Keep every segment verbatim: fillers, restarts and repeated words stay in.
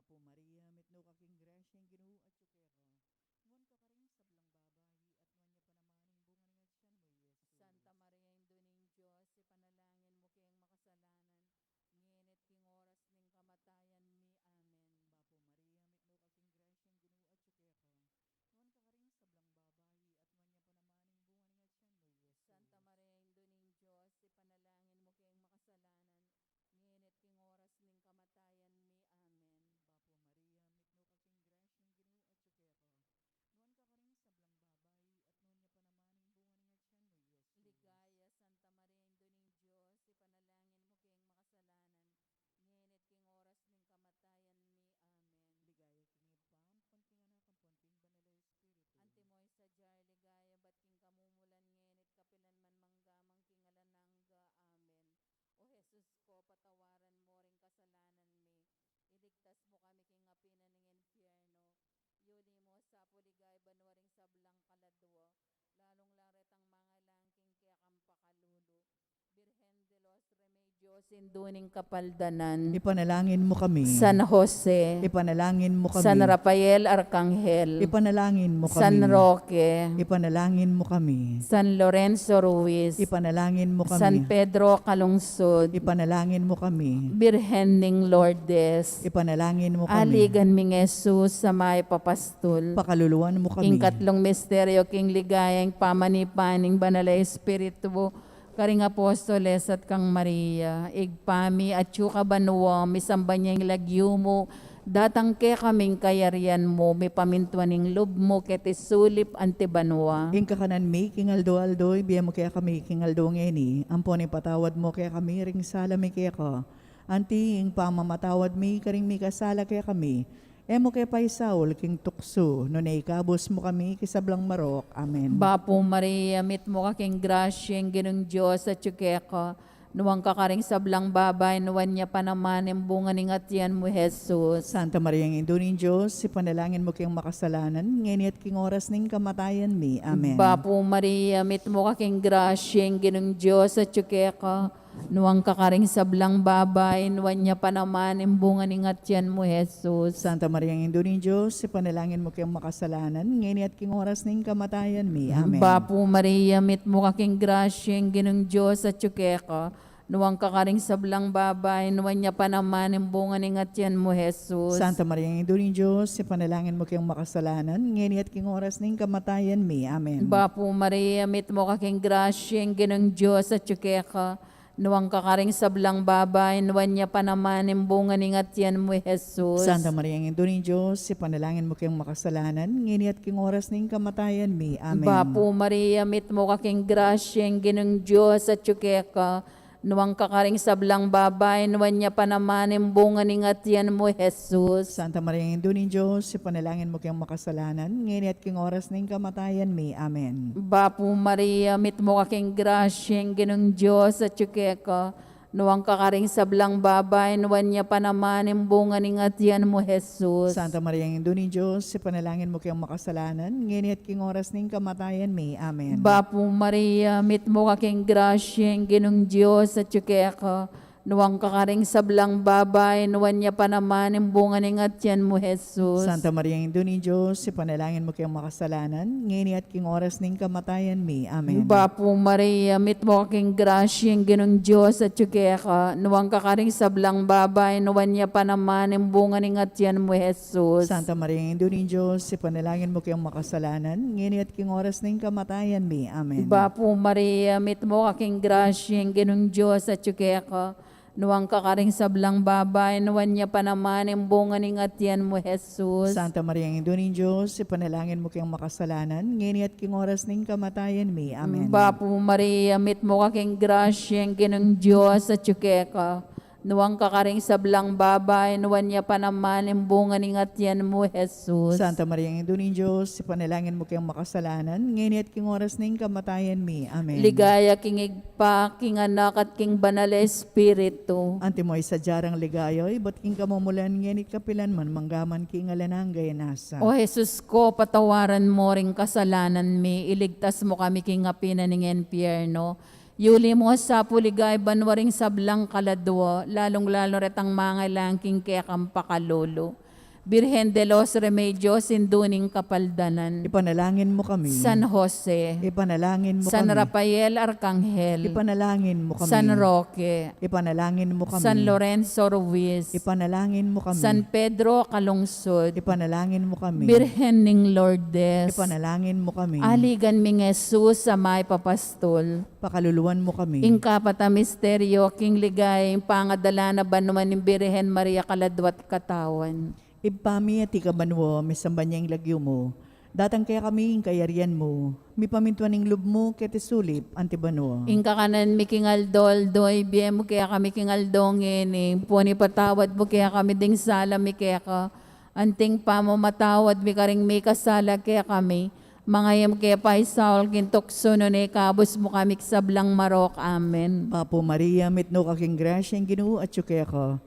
Bapu Maria, mitmu ka king grasya, ing Ginu atyu keka. Nuan ka karing sablang babai, at nuan ya pa naman ing bunga ning atian mu, Jesus. Santa Maria, Indu ning Dios, ipanalangin mu keng makasalanan, ngeni at king oras ning kamatayan mi. Amen. Bapu Maria, mitmu ka king grasya, ing Ginu atyu keka. Nuan ka karing sablang babai, at nuan ya pa naman ing bunga ning atian mu, Jesus. Santa Maria, Indu ning Dios, ipanalangin mu keng makasalanan, ngeni at king oras ning kamatayan mi. Amen. Bapu Maria, mitmu ka king grasya, ing Ginu atyu keka. Nuan ka karing sablang babai, at nuan ya pa naman ing bunga ning atian mu, Jesus. Ligaya, Santa Maria, Indu ning Dios, ipanalangin mu keng makasalanan, ngeni at king oras ning kamatayan mi. Amen. Ligaya king Ibpa, ampon king Anak, ampon king Banal a Espiritu. Antimo ing sadya king ligaya, ibat king kamumulan, ngeni at kapilan man, mangga man king alang angga. Amen. O Jesus ko, patawaran mu ring kasalanan mi, iligtas mu kami king api na ning impyerno, yuli mu sa pu king ligaya banua ring sablang kaladua, lalung-lalu retang mangailangan king kekang pakalulu. Virgen de los Remedios, Indu ning Kapaldanan, ipanalangin mu kami. San Jose, ipanalangin mu kami. San Rafael Arkanghel, ipanalangin mu kami. San Roque, ipanalangin mu kami. San Lorenzo Ruiz, ipanalangin mu kami. San Pedro Calungsod, ipanalangin mu kami. Birhen ning Lourdes, ipanalangin mu kami. Aligan ming Jesus a mayap a pastul, pakaluluan mu kami. Ing katlung misteryo king ligaya, ing pamanipan ning Banal a Espiritu karing apostoles at kang Maria. Ibpa mi, atsu ka banua, misamban ya ing lagyu mu, datang kekami ing kayarian mu, mipamintuan ing lub mu keti sulip anti banua. Ing kakanan mi king aldo-aldo, ibie mu kekami king aldo ngeni, ampon ipatawad mu kekami ring sala mi keka, anti ing pamamatawad mi karing mikasala kekami. E mu ke paisaul king tuksu, nune ikabus mu kami king sablang marok. Amen. Bapu Maria, mitmu ka king grasya, ing Ginung Dios atyu keka. Nuan ka karing sablang babai, nuan ya pa naman ing bunga ning atian mu, Jesus. Santa Maria, Indu ning Dios, ipanalangin mu keng makasalanan, ngeni at king oras ning kamatayan mi. Amen. Bapu Maria, mitmu ka king grasya, ing Ginung Dios atyu keka. Nuan ka karing sablang babai, nuan ya pa naman ing bunga ning atian mu, Jesus. Santa Maria, Indu ning Dios, ipanalangin mu keng makasalanan, ngeni at king oras ning kamatayan mi. Amen. Bapu Maria, mitmu ka king grasya, ing Ginung Dios atyu keka. Nuan ka karing sablang babai, nuan ya pa naman ing bunga ning atian mu, Jesus. Santa Maria, Indu ning Dios, ipanalangin mu keng makasalanan, ngeni at king oras ning kamatayan mi. Amen. Bapu Maria, mitmu ka king grasya, ing Ginung Dios atyu keka. Nuan ka karing sablang babai, nuan ya pa naman ing bunga ning atian mu, Jesus. Santa Maria, Indu ning Dios, ipanalangin mu keng makasalanan, ngeni at king oras ning kamatayan mi. Amen. Bapu Maria, mitmu ka king grasya, ing Ginung Dios atyu keka. Nuan ka karing sablang babai, nuan ya pa naman ing bunga ning atian mu, Jesus. Santa Maria, Indu ning Dios, ipanalangin mu keng makasalanan, ngeni at king oras ning kamatayan mi. Amen. Bapu Maria, mitmu ka king grasya, ing Ginung Dios atyu keka. Nuan ka karing sablang babai, nuan ya pa naman ing bunga ning atian mu, Jesus. Santa Maria, Indu ning Dios, ipanalangin mu keng makasalanan, ngeni at king oras ning kamatayan mi. Amen. Bapu Maria, mitmu ka king grasya, ing Ginung Dios atyu keka. Nuan ka karing sablang babai, nuan ya pa naman ing bunga ning atian mu, Jesus. Santa Maria, Indu ning Dios, ipanalangin mu keng makasalanan, ngeni at king oras ning kamatayan mi. Amen. Bapu Maria, mitmu ka king grasya, ing Ginung Dios atyu keka. Nuan ka karing sablang babai, nuan ya pa naman ing bunga ning atian mu, Jesus. Santa Maria, Indu ning Dios, ipanalangin mu keng makasalanan, ngeni at king oras ning kamatayan mi. Amen. Bapu Maria, mitmu ka king grasya, ing Ginung Dios atyu keka. Nuan ka karing sablang babai, nuan ya pa naman ing bunga ning atian mu, Jesus. Santa Maria, Indu ning Dios, ipanalangin mu keng makasalanan, ngeni at king oras ning kamatayan mi. Amen. Bapu Maria, mitmu ka king grasya, ing Ginung Dios atyu keka. Nuan ka karing sablang babai, nuan ya pa naman ing bunga ning atian mu, Jesus. Santa Maria, Indu ning Dios, ipanalangin mu keng makasalanan, ngeni at king oras ning kamatayan mi. Amen. Ligaya king Ibpa, king Anak, at king Banal a Espiritu. Antimo ing sadya rang ligaya, ibat king kamumulan, ngeni at kapilan man, mangga man king alang angga. Nasa. O Jesus ko, patawaran mu ring kasalanan mi, iligtas mu kami king api na ning impyerno. Yuli mu sa pu king ligaya banua ring sablang kaladua, lalung-lalu retang mangailangan king kekang pakalulu. Birhen de los Remedios, Indu ning Kapaldanan. Ipanalangin mo kami. San Jose. Ipanalangin mo San kami. Rafael Arcangel. Ipanalangin mo kami. San Roque. Ipanalangin mo kami. San Lorenzo Ruiz. Ipanalangin mo kami. San Pedro Calungsod. Ipanalangin mo kami. Birhen ning Lourdes. Ipanalangin mo kami. Aligan ming Jesus a mayap a pastul. Pakaluluan mo kami. Ing kapat a misteryo king ligaya, ing pangadala na banua ning Birhen Maria kaladwa't katawan. Ibpa mi, atiu ka banua, misamban ya ing lagyu mu. Datang kekami ing kayarian mu. Mipamintuan ing lub mu keti sulip anti banua. Ing kakanan mi king aldo-aldo, ibie mu kekami king aldo ngeni. Ampon ipatawad mu kekami ding sala mi keka, anting pamamatawad mi karing mikasala kekami. Manga e mu ke paisaul king tuksu, nune ikabus mu kami king sablang marok. Amen. Bapu Maria, mitmu ka king grasya, ing Ginu atyu keka.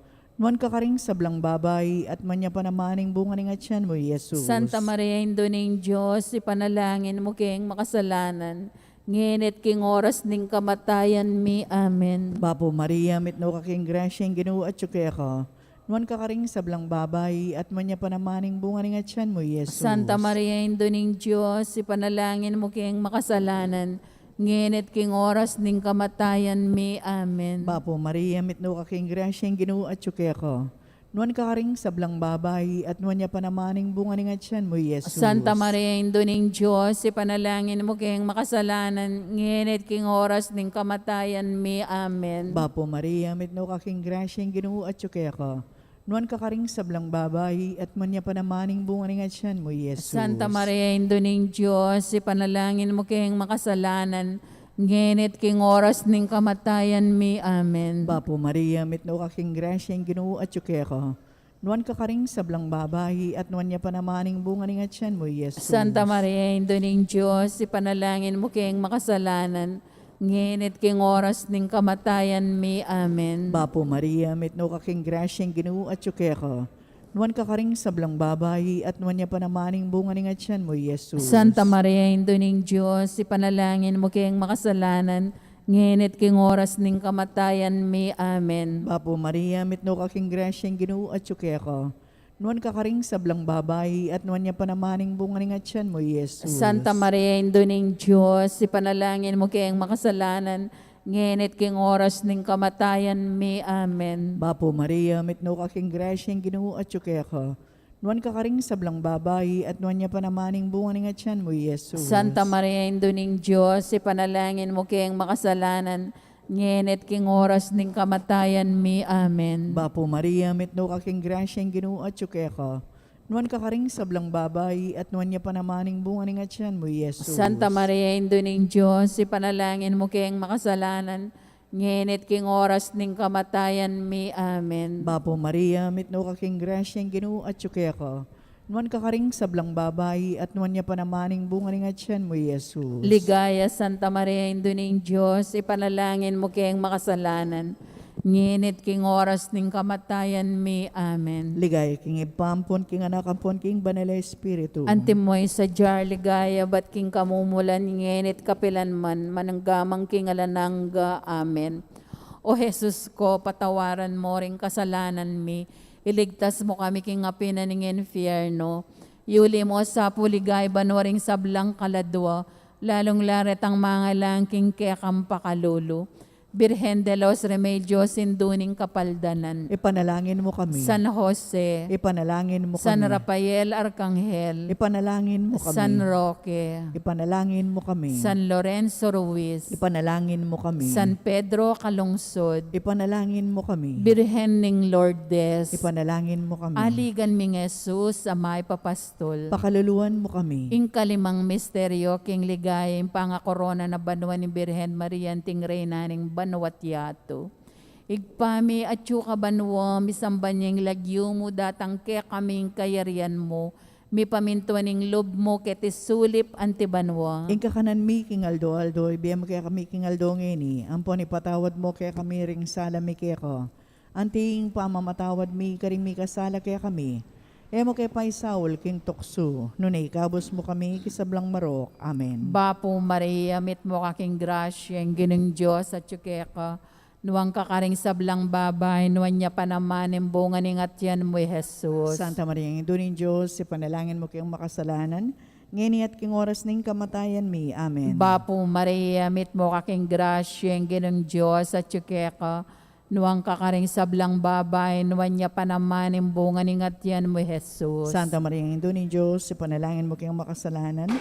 Nuan ka karing sablang babai, at nuan ya pa naman ing bunga ning atian mu, Jesus. Santa Maria, Indu ning Dios, ipanalangin mu keng makasalanan, ngeni at king oras ning kamatayan mi. Amen. Bapu Maria, mitmu ka king grasya, ing Ginu atyu keka. Nuan ka karing sablang babai, at nuan ya pa naman ing bunga ning atian mu, Jesus. Santa Maria, Indu ning Dios, ipanalangin mu keng makasalanan, ngeni at king oras ning kamatayan mi. Amen. Bapu Maria, mitmu ka king grasya, ing Ginu atyu keka. Nuan ka karing sablang babai, at nuan ya pa naman ing bunga ning atian mu, Jesus. Santa Maria, Indu ning Dios, ipanalangin mu keng makasalanan, ngeni at king oras ning kamatayan mi. Amen. Bapu Maria, mitmu ka king grasya, ing Ginu atyu keka. Nuan ka karing sablang babai, at nuan ya pa naman ing bunga ning atian mu, Jesus. Santa Maria, Indu ning Dios, ipanalangin mu keng makasalanan, ngeni at king oras ning kamatayan mi. Amen. Bapu Maria, mitmu ka king grasya, ing Ginu atyu keka. Nuan ka karing sablang babai, at nuan ya pa naman ing bunga ning atian mu, Jesus. Santa Maria, Indu ning Dios, ipanalangin mu keng makasalanan, ngeni at king oras ning kamatayan mi. Amen. Bapu Maria, mitmu ka king grasya, ing Ginu atyu keka. Nuan ka karing sablang babai, at nuan ya pa naman ing bunga ning atian mu, Jesus. Santa Maria, Indu ning Dios, ipanalangin mu keng makasalanan, ngeni at king oras ning kamatayan mi. Amen. Bapu Maria, mitmu ka king grasya, ing Ginu atyu keka. Nuan ka karing sablang babai, at nuan ya pa naman ing bunga ning atian mu, Jesus. Santa Maria, Indu ning Dios, ipanalangin mu keng makasalanan, ngeni at king oras ning kamatayan mi. Amen. Bapu Maria, mitmu ka king grasya, ing Ginu atyu keka. Nuan ka karing sablang babai, at nuan ya pa naman ing bunga ning atian mu, Jesus. Santa Maria, Indu ning Dios, ipanalangin mu keng makasalanan, ngeni at king oras ning kamatayan mi. Amen. Bapu Maria, mitmu ka king grasya, ing Ginu atyu keka. Nuan ka karing sablang babai, at nuan ya pa naman ing bunga ning atian mu, Jesus. Santa Maria, Indu ning Dios, ipanalangin mu keng makasalanan, ngeni at king oras ning kamatayan mi. Amen. Bapu Maria, mitmu ka king grasya, ing Ginu atyu keka. Nuan ka karing sablang babai, at nuan ya pa naman ing bunga ning atian mu, Jesus. Ligaya, Santa Maria, Indu ning Dios, ipanalangin mu keng makasalanan, ngeni at king oras ning kamatayan mi. Amen. Ligaya king Ibpa, ampon king Anak, ampon king Banal a Espiritu. Antimo ing sadya a ligaya, ibat king kamumulan, ngeni at kapilan man, mangga man king alang angga. Amen. O Jesus ko, patawaran mu ring kasalanan mi, iligtas mu kami king api na ning infierno, yuli mu sa pu ligaya banua ring sablang kaladua, lalung-lalu retang mangailangan king kekang pakalulu. Birhen de los Remedios, Indu ning Kapaldanan. Ipanalangin mu kami. San Jose. Ipanalangin mu kami. San Rafael Arcangel. Ipanalangin mu kami. San Roque. Ipanalangin mu kami. San Lorenzo Ruiz. Ipanalangin mu kami. San Pedro Calungsod. Ipanalangin mu kami. Birhen ning Lourdes. Ipanalangin mu kami. Aligan ming Jesus a mayap a pastul. Pakaluluan mu kami. Ing kalimang misteryo king ligaya, ing pangakorona na banua ning Birhen Maria anting Reyna ning banua't yatu. Ibpa mi, atyu ka banua, misamban ya ing lagyu mu, datang kekami ing kayarian mu, mipamintuan ing lub mu keti sulip anti banua. Ing kakanan mi king aldo-aldo, ibie mu kekami king aldo ngeni, ampon ipatawad mu kekami ring sala mi keka, anti ing pamamatawad mi karing mikasala kekami. E mu ke paisaul king tuksu, nune ikabus mu kami king sablang marok. Amen. Bapu Maria, mitmu ka king grasya, ing Ginung Dios atyu keka. Nuan ka karing sablang babai, nuan ya pa naman ing bunga ning atian mu, i Jesus. Santa Maria, Indu ning Dios, ipanalangin mu keng makasalanan, ngeni at king oras ning kamatayan mi. Amen. Bapu Maria, mitmu ka king grasya, ing Ginung Dios atyu keka. Nuan ka karing sablang babai, nuan ya pa naman ing bunga ning atian mu, i Jesus. Santa Maria, Indu ning Dios, ipanalangin mu keng makasalanan,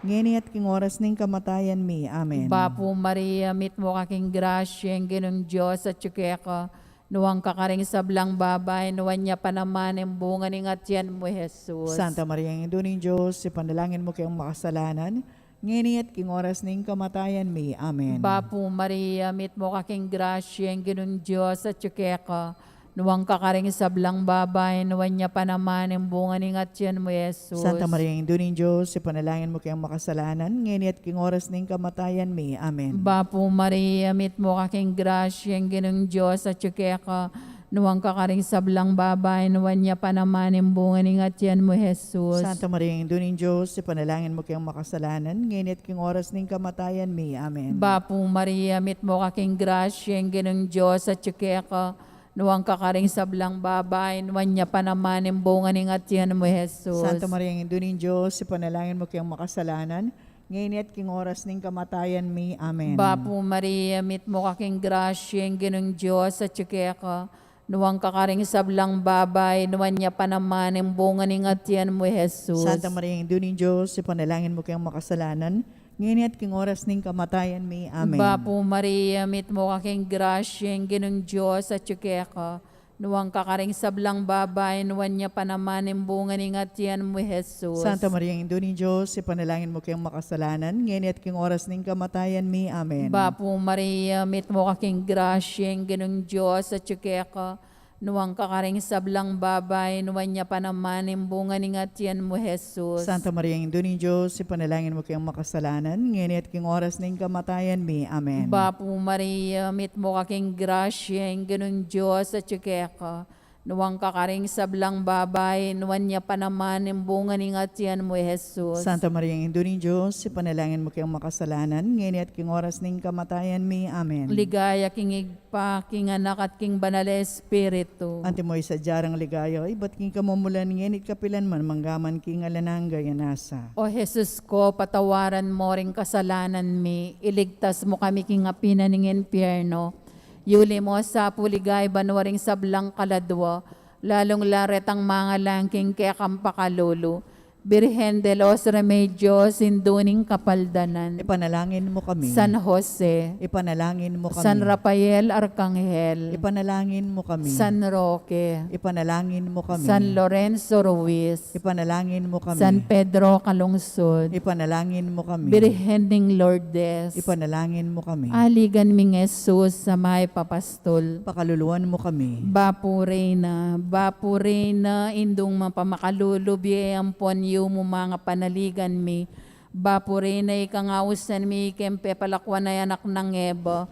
ngeni at king oras ning kamatayan mi. Amen. Bapu Maria, mitmu ka king grasya, ing Ginung Dios atyu keka. Nuan ka karing sablang babai, nuan ya pa naman ing bunga ning atian mu, i Jesus. Santa Maria, Indu ning Dios, ipanalangin mu keng makasalanan, ngeni at king oras ning kamatayan mi. Amen. Bapu Maria, mitmu ka king grasya, ing Ginung Dios atyu keka. Nuan ka karing sablang babai, nuan ya pa naman ing bunga ning atian mu, i Jesus. Santa Maria, Indu ning Dios, ipanalangin mu keng makasalanan, ngeni at king oras ning kamatayan mi. Amen. Bapu Maria, mitmu ka king grasya, ing Ginung Dios atyu keka. Nuan ka karing sablang babai, nuan ya pa naman ing bunga ning atian mu, i Jesus. Santa Maria, Indu ning Dios, ipanalangin mu keng makasalanan, ngeni at king oras ning kamatayan mi. Amen. Bapu Maria, mitmu ka king grasya, ing Ginung Dios atyu keka. Nuan ka karing sablang babai, nuan ya pa naman ing bunga ning atian mu, i Jesus. Santa Maria, Indu ning Dios, ipanalangin mu keng makasalanan, ngeni at king oras ning kamatayan mi. Amen. Bapu Maria, mitmu ka king grasya, ing Ginung Dios atyu keka. Nuan ka karing sablang babai, nuan ya pa naman ing bunga ning atian mu, i Jesus. Santa Maria, Indu ning Dios, ipanalangin mu keng makasalanan, ngeni at king oras ning kamatayan mi. Amen. Bapu Maria, mitmu ka king grasya, ing Ginung Dios atyu keka. Nuan ka karing sablang babai, nuan ya pa naman ing bunga ning atian mu, i Jesus. Santa Maria, Indu ning Dios, ipanalangin mu keng makasalanan, ngeni at king oras ning kamatayan mi. Amen. Bapu Maria, mitmu ka king grasya, ing Ginung Dios atyu keka. Nuan ka karing sablang babai, nuan ya pa naman ing bunga ning atian mu, i Jesus. Santa Maria, Indu ning Dios, ipanalangin mu keng makasalanan, ngeni at king oras ning kamatayan mi. Amen. Bapu Maria, mitmu ka king grasya, ing Ginung Dios atyu keka. Nuan ka karing sablang babai, nuan ya pa naman ing bunga ning atian mu, i Jesus. Santa Maria, Indu ning Dios, ipanalangin mu keng makasalanan, ngeni at king oras ning kamatayan mi. Amen. Ligaya king Ibpa, king Anak, at king Banal a Espiritu. Antimo ing sadya rang ligaya, ibat king kamumulan, ngeni at kapilan man, mangga man king alang angga. Amen. O Jesus ko, patawaran mo ring kasalanan mi, iligtas mo kami king api na ning impyerno, yuli mo sa pu king banua ring sablang kaladua, lalung-lalu retang mangalang king kekang pakalulu. Birhen de los Remedios, Indu ning Kapaldanan. Ipanalangin mo kami. San Jose. Ipanalangin mo kami. San Rafael Arkanghel. Ipanalangin mo kami. San Roque. Ipanalangin mo kami. San Lorenzo Ruiz. Ipanalangin mo kami. San Pedro Calungsod. Ipanalangin mo kami. Birhen ning Lourdes. Ipanalangin mo kami. Aligan ming Jesus a mayap a pastul. Pakaluluan mo kami. Bapu Reyna, Bapu Reyna, Indung mapamakalulu, bie ampon yumu, manga panaligan mi. Bapu Reyna, ikang ausan mi, ikeng pepalakuan a anak nang Eva,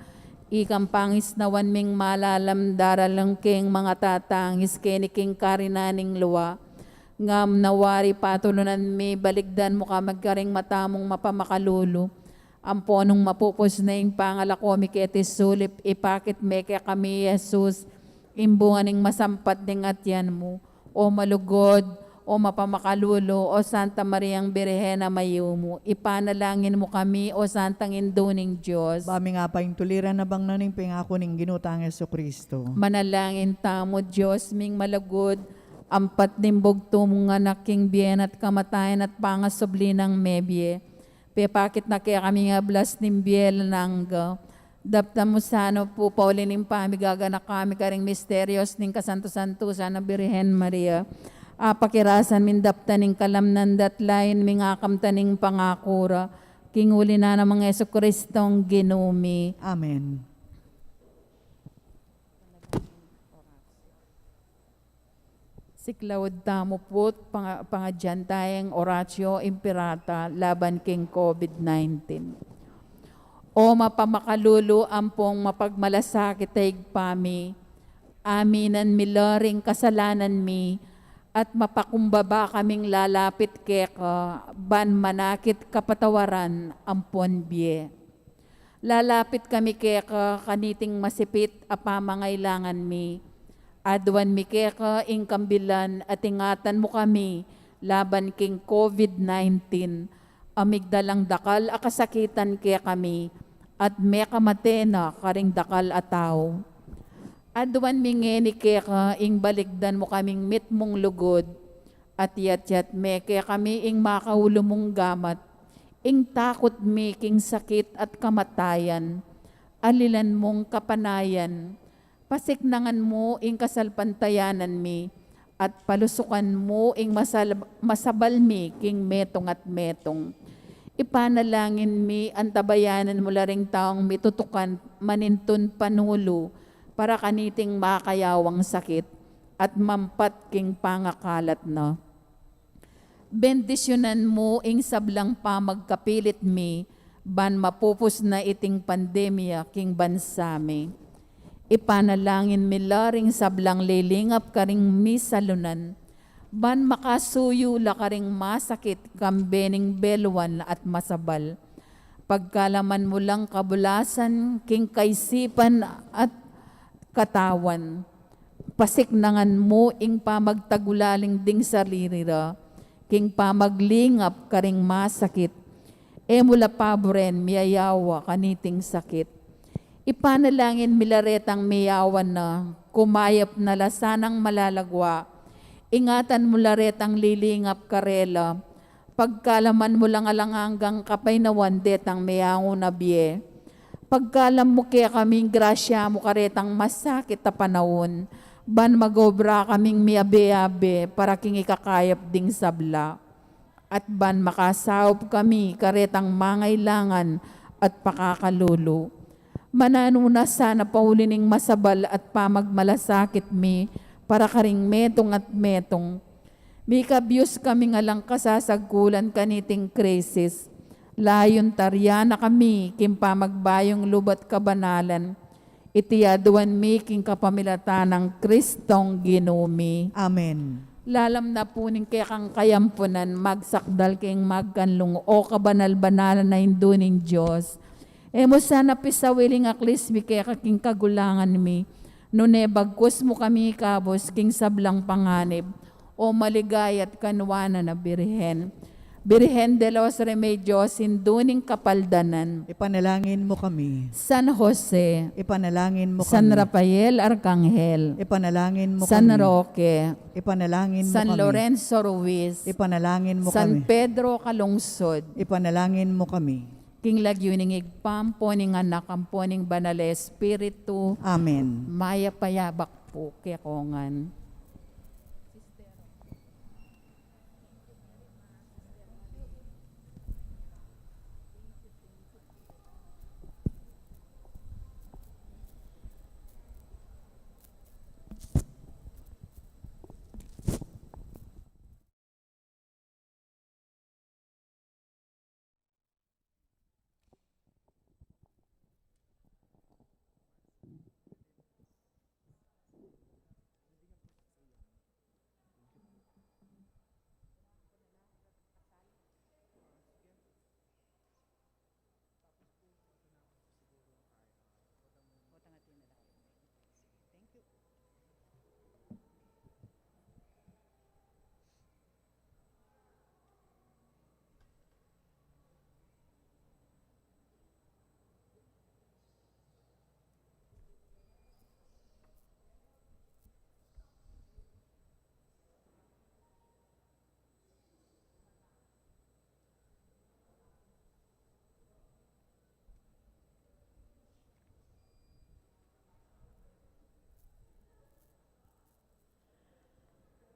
ikang pangisnawan ming malalam, daralan keng mangatatangis keni king karinan ning lua. Ngam nawari patulunan mi, balikdan mu kami karing mata mung mapamakalulu. Ampo nung mapupus na ing pangalako mi keti sulip, ipakit me kekami i Jesus, ing bunga ning masampat ning atian mu. O malugud, o mapamakalulu, o Santa Mariang Birhen a mayumu, ipanalangin mu kami, o Santang Indu ning Dios. Ba ming apaintuliran a bang na ning pengaku ning Ginu tang Jesucristo. Manalangin tamu, Dios ming malugud, ampat ning bugtung mung Anak, king bie na at kamatayan at pangasubli nang mebie, pepakit na kekami ing ablas ning bie alang angga. Daptan mu sana pu pauli ning pamigaganaka mi karing misterios ning kasantu-santusan a Birhen Maria. Apakirasan ming daptan ing kalamnan da at layun ming akamtan ing pangaku ra. King uli na nang Jesucristong Ginu mi. Amen. Siklaud tamu pu't panga-, pangadyan tayang Oratio Imperata laban king COVID nineteen. O mapamakalulu ampong mapagmalasakit a Ibpa mi, aminan mi la ring kasalanan mi, at mapakumbaba kaming lalapit keka, ban manakit kapatawaran ampon bie. Lalapit kami keka kaniting masipit a pamangailangan mi. Aduan mi keka ing kambilan at ingatan mu kami laban king COVID nineteen, a migdalang dakal a kasakitan kekami, at mekamate na karing dakal a tau. Aduan mi ngeni keka ing balikdan mu kaming mitmung lugud, at yatyat me kekami ing makaulu mung gamat, ing takut mi king sakit at kamatayan, alilan mung kapanayan, pasiknangan mu ing kasalpantayanan mi, at palusukan mu ing masal-, masabal mi king metung at metung. Ipanalangin mi, antabayanan mu la ring taung mitutukan manintun panulu para kaniting makayawang sakit at mampat king pangakalat na. Bendisyunan mu ing sablang pamagkapilit mi, ban mapupus na iting pandemya king bansa mi. Ipanalangin mi la ring sablang lilingap karing misalunan, ban makasuyu la karing masakit kambe ning beluan at masabal. Pagkalaman mu lang kabulasan king kaisipan at katawan. Pasiknangan mu ing pamagtagulaling ding sarili ra king pamaglingap karing masakit. E mu la paburen miyayawa kaniting sakit. Ipanalangin mi la retang miyawa na, kumayap na la sanang malalagwa. Ingatan mu la retang lilingap karela. Pagkalaman mu lang alang anggang kapaynawan detang meangu na bie. Pagkalam mu kekaming grasya mu karetang masakit a panaun, ban magobra kaming miabe-abe para king ikakayap ding sabla, at ban makasaup kami karetang mangailangan at pakakalulu. Mananu na sana pauli ning masabal at pamagmalasakit mi para karing metung at metung. Mikabyus kaming alang kasasagkulan kaniting krisis. Layun taryan na kami king pamagbayung lub at kabanalan. Iti aduan mi king kapamilatan nang Kristong Ginu mi. Amen. Lalam na pu ning kekang kayampunan, magsakdal king magkanlung, o kabanal-banalan a Indu ning Dios. E mu sana pisawil ing aklis mi keka king kagulangan mi, nune bagkus mu kami ikabus king sablang panganib, o maligaya at kanuanan a Birhen. Birhen de los Remedios, Indu ning Kapaldanan. Ipanalangin mu kami. San Jose. Ipanalangin mu kami. San Rafael Arkanghel. Ipanalangin mu kami. San Roque. Ipanalangin mu kami. San Lorenzo Ruiz. Ipanalangin mu kami. San Pedro Calungsod. Ipanalangin mu kami. King lagyu ning Ibpa, ampo ning Anak, ampo ning Banal a Espiritu. Amen. Mayap a yabak pu kekongan.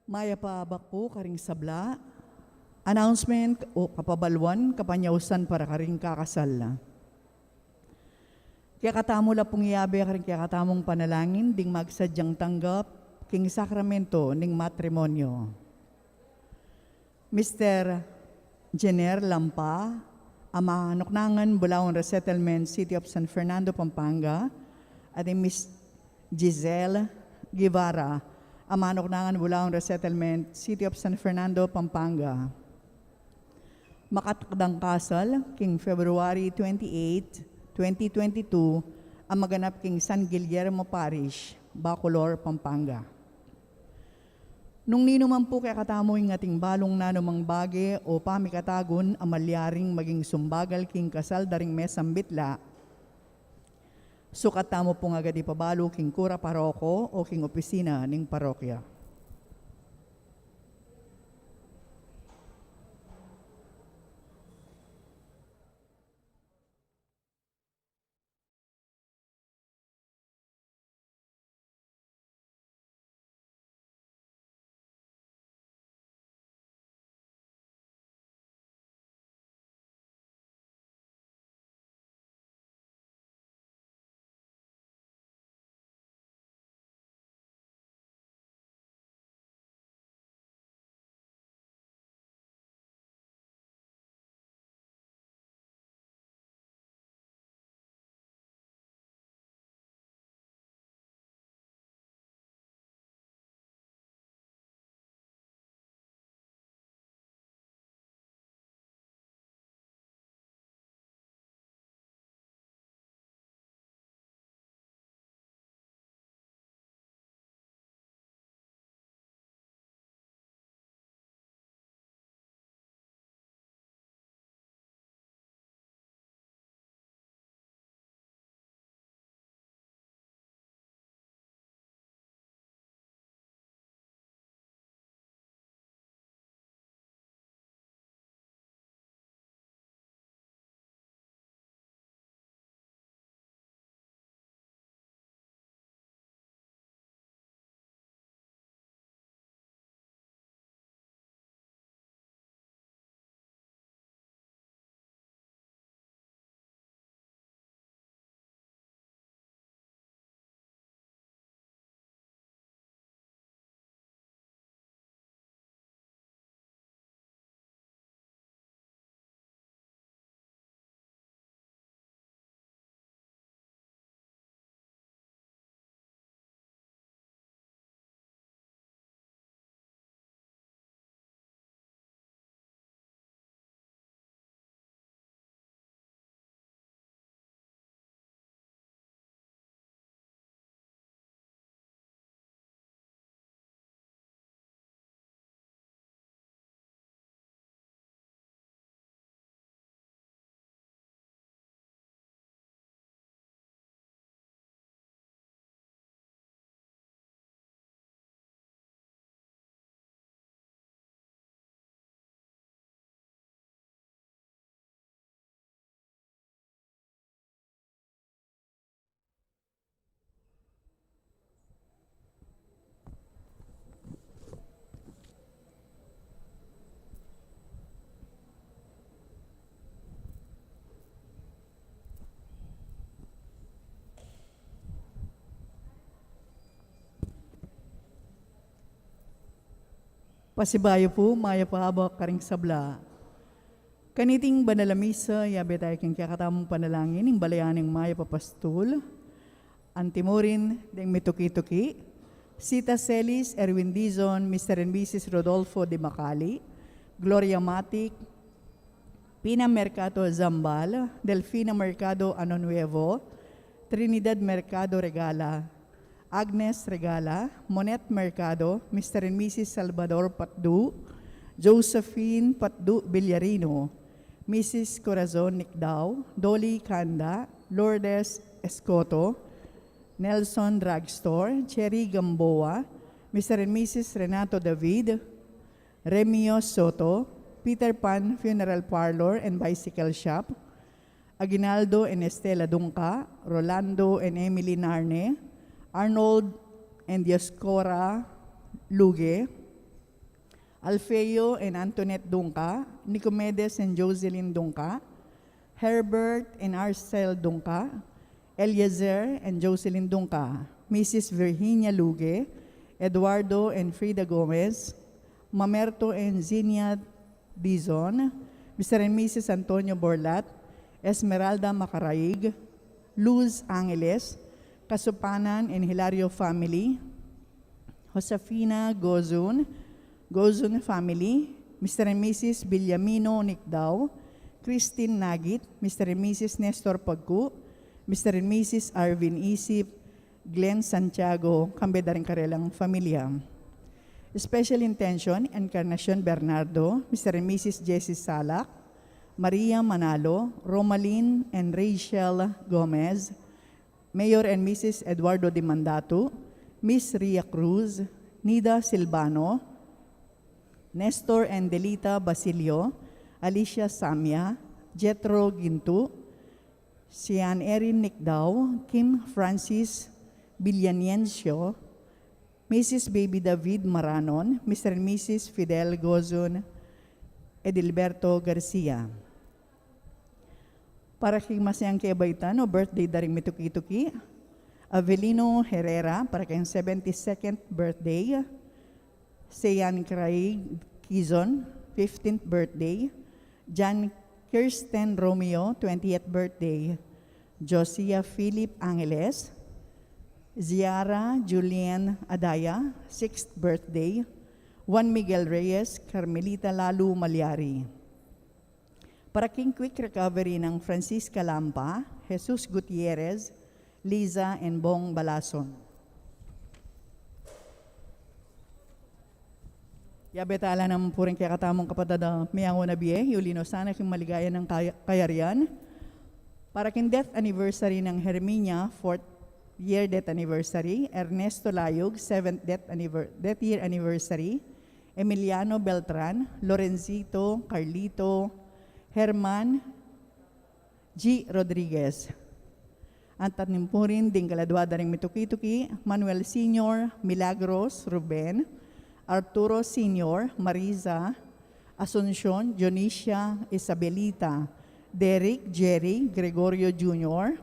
Mayap a abak pu karing sabla. Announcement o kapabaluan, kapanyausan para karing kakasal. Kekatamu la pung iabe karing kekatamung panalangin ding magsadyang tanggap king sakramento ning matrimonyo. Mister Jenner Lampa, a manuknangan Bulaon Resettlement, City of San Fernando, Pampanga, at i Miss Giselle Guevara, a manuknangan Bulaon Resettlement, City of San Fernando, Pampanga. Makatakdang kasal king February twenty-eight, twenty twenty-two, a maganap king San Guillermo Parish, Bacolor, Pampanga. Nung ninu man pu kekatamu ing ating balung nanumang bage o pamikatagun a malyaring maging sumbagal king kasal da ring mesang bitla, sukat tamu pung agad ipabalu king kura paroko o king opisina ning parokya. Pasibayu pu, mayap a abak karing sabla. Kaniting banal a misa, yabe tayu king kekatamung panalangin ning balayan ning mayap a pastul. Antimurin ding mituki-tuki, Sita Celis, Erwin Dizon, Mister and Missus Rodolfo de Macali, Gloria Matic, Pina Mercado Zambal, Delfina Mercado Ano Nuevo, Trinidad Mercado Regala, Agnes Regala, Monet Mercado, Mister and Missus Salvador Patdu, Josephine Patdu Villarino, Missus Corazon Nicdao, Dolly Canda, Lourdes Escoto, Nelson Drugstore, Cherry Gamboa, Mister and Missus Renato David, Remio Soto, Peter Pan Funeral Parlor and Bicycle Shop, Aguinaldo and Estela Dungca, Rolando and Emily Narne, Arnold and Dioscora Luge, Alfeo and Antoinette Dungca, Nicomedes and Jocelyn Dungca, Herbert and Arcel Dungca, Eliezer and Jocelyn Dungca, Missus Virginia Luge, Eduardo and Frida Gomez, Mamerto and Zinia Dizon, Mister and Missus Antonio Borlat, Esmeralda Macaraig, Luz Angeles, Kasupanan and Hilario family, Josefina Gozun, Gozun family, Mister and Missus Villamino Nicdao, Christine Nagit, Mister and Missus Nestor Pagcu, Mister and Missus Arvin Isip, Glenn Santiago, kambe da ring karelang familia. Special intention, Encarnacion Bernardo, Mister and Missus Jessie Salak, Maria Manalo, Romalyn and Rachel Gomez, Mayor and Missus Eduardo Dimandatu, Miss Ria Cruz, Nida Silvano, Nestor and Delita Basilio, Alicia Samia, Jethro Gintu, Sian Erin Nicdao, Kim Francis Villaniencio, Missus Baby David Maranon, Mister and Missus Fidel Gozun, Edilberto Garcia. Para king masayang kebaitan o birthday da ring mituki-tuki, Avelino Herrera, para king seventy-second birthday, Sean Craig Kizon, fifteenth birthday, Jan Kirsten Romeo, twentieth birthday, Josiah Philip Angeles, Ziara Julian Adaya, sixth birthday, Juan Miguel Reyes, Carmelita Lalu Malyari. Para king quick recovery nang Francisca Lampa, Jesus Gutierrez, Liza and Bong Balason. Yabe tala nang puring kekatamung kapatad a miyanguna bie, yuli no sana king maligaya nang kaya-, kayarian. Para king death anniversary nang Herminia, fourth year death anniversary, Ernesto Layug, seventh death anniver-, death year anniversary, Emiliano Beltran, Lorenzito, Carlito, Herman, G. Rodriguez. Antat ning purin ding kaladua da ring mituki-tuki, Manuel Senior, Milagros, Ruben, Arturo Senior, Marisa, Asuncion, Dionisia, Isabelita, Derek, Jerry, Gregorio Junior,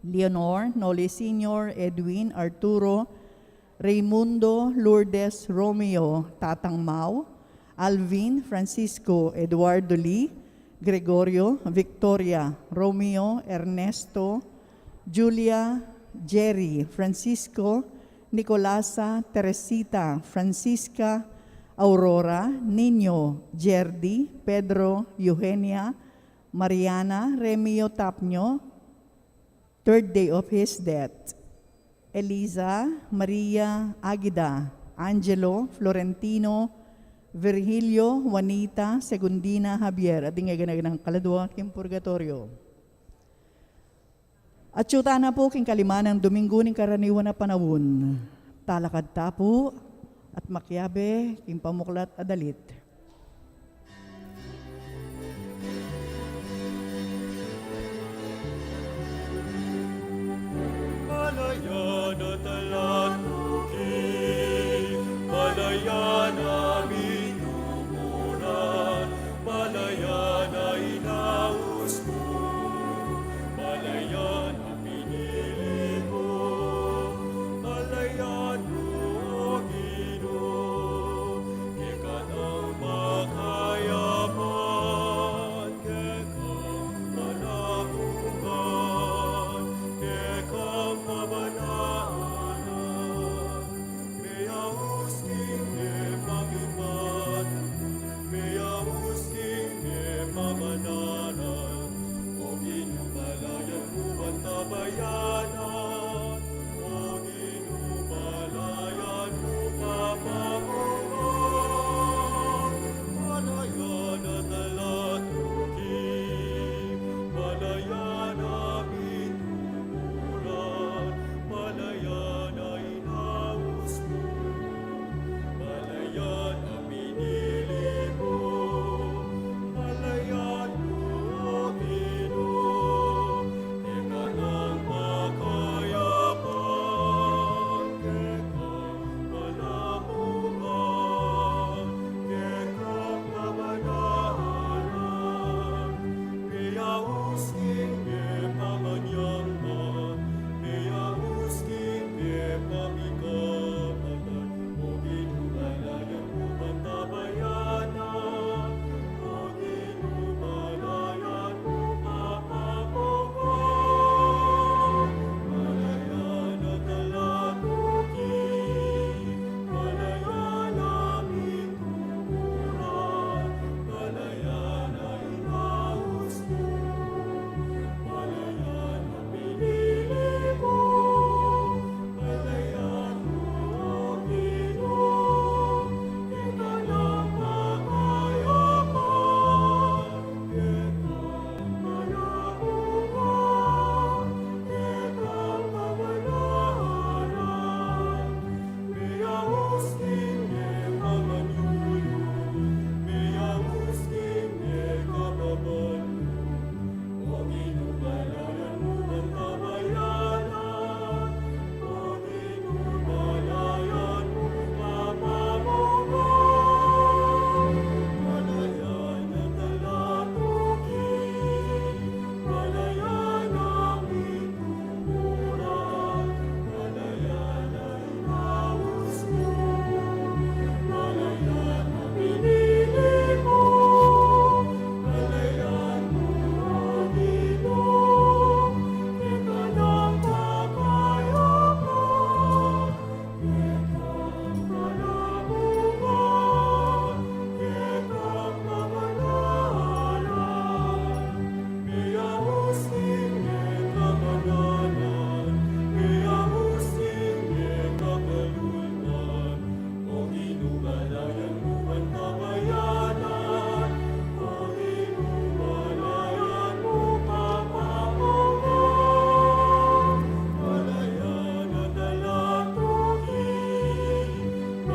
Leonor, Noli Senior, Edwin, Arturo, Raymundo, Lourdes, Romeo, Tatang Mau, Alvin, Francisco, Eduardo Lee, Gregorio, Victoria, Romeo, Ernesto, Julia, Jerry, Francisco, Nicolasa, Teresita, Francisca, Aurora, Niño, Jerdy, Pedro, Eugenia, Mariana, Remio Tapño, third day of his death. Eliza, Maria, Agida, Angelo, Florentino, Virgilio, Juanita, Segundina, Javier, at ding eganaganang kaladua king purgatorio. Atyu tana pu king kalima nang Domingo ning karaniwan a panaun. Talakad ta pu at makiabe king pamuklat a dalit. Malayan a talatuki, malayan a minumunan, malayan a inaus mu, malayan a pinili mu, malayan mu, O Ginu, keka nang makayapan, keka nang manaungan, keka nang mabanal. Meyaus king e pangin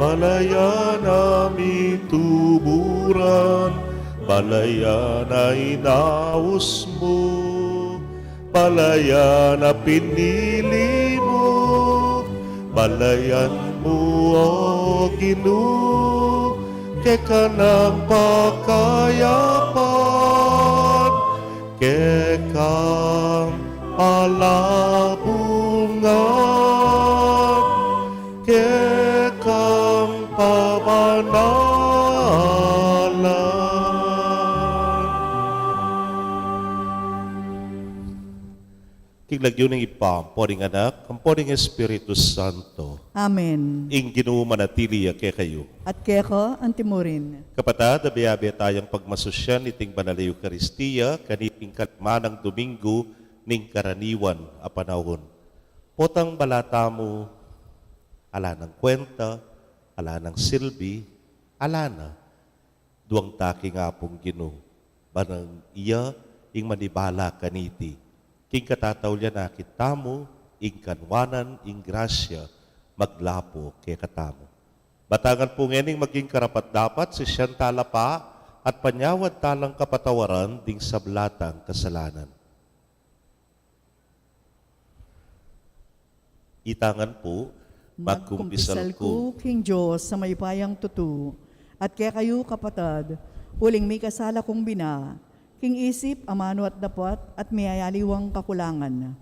Balayan a mituburan, balayan a inaus mu, balayan a pinili mu, balayan mu, O Ginu, keka nang pakayapan, kekang palabungan, kekang pabanalan. King lagyu ning Ibpa, ampo ning Anak, ampo ning Espiritu Santo. Amen. Ing Ginu manatili ya kekayu. At keka antimurin. Kapatad, abe-abe tayang pagmasusyan iting Banal a Eukaristia, kaniting kalimanang Domingo ning karaniwan a panaun. Potang bala tamu, ala nang kwenta, ala nang silbi, ala na. Duang ta king Apung Ginu, ban iya ing manibala kaniti. King katataulian akit tamu ing kanwanan, ing grasya, maglapo kekatamu. Batangan pu ngening maging karapat-dapat, sisian tala pa, at panyawad talang kapatawaran ding sabla tang kasalanan. Itangan pu, magkumpisal ku king Dios a mayupayang tutu, at kekayu kapatad, uling mikasala kung bina, king isip, amanu at dapat, at miyayaliwang kakulangan.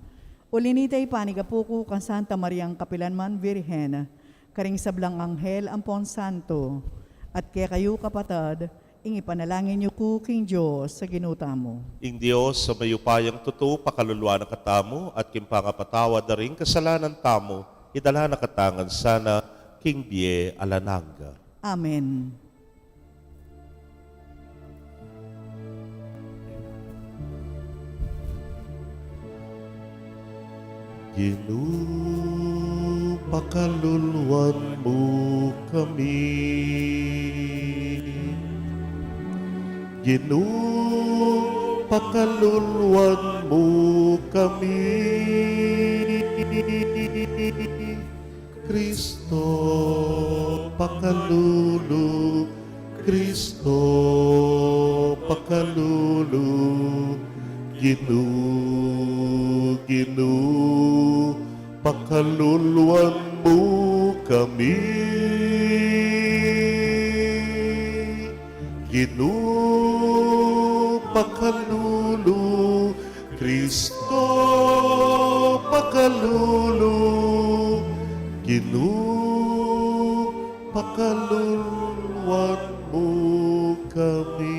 Uli nita, ipanigapu ku kang Santa Mariang kapilanman Virgen, karing sablang anghel ampon santo, at kekayu kapatad, ing ipanalangin yu ku king Dios a Ginu tamu. Ing Dios a mayupayang tutu pakaluluan na katamu, at king pangapatawad da ring kasalanan tamu, idala na katamu ngan sana king bie alang angga. Amen. Ginu, pakaluluan mu kami. Ginu, pakaluluan mu kami. Kristo, pakalulu, Kristo, pakalulu, Ginu, Ginu, pakaluluan mu kami. Ginu, pakalulu, Kristo, pakalulu, Ginu, pakaluluan mu kami.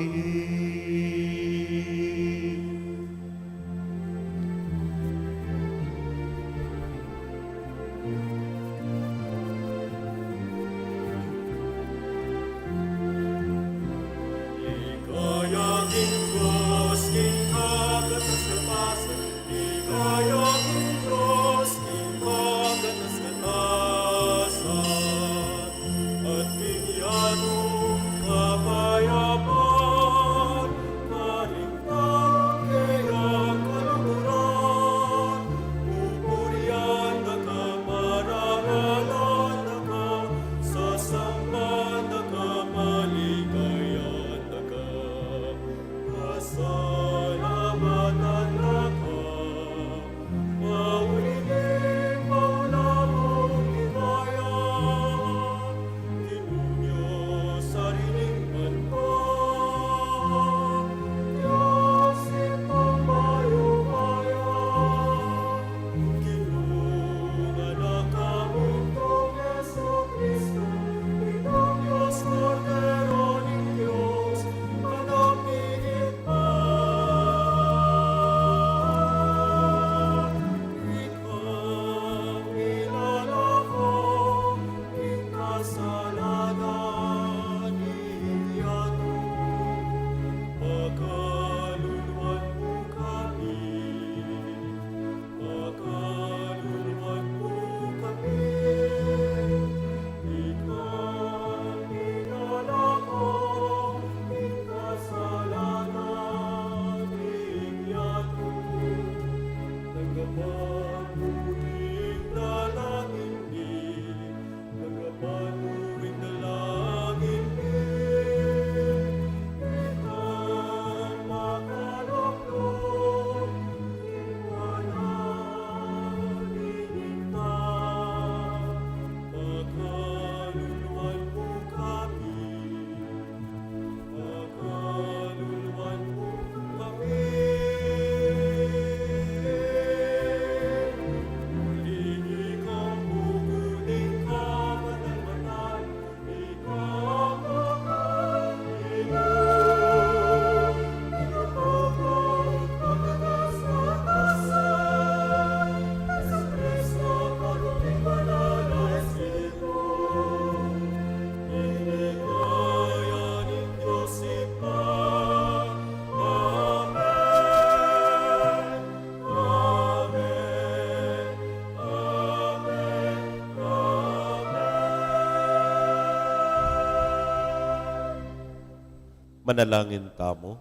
Manalangin tamu.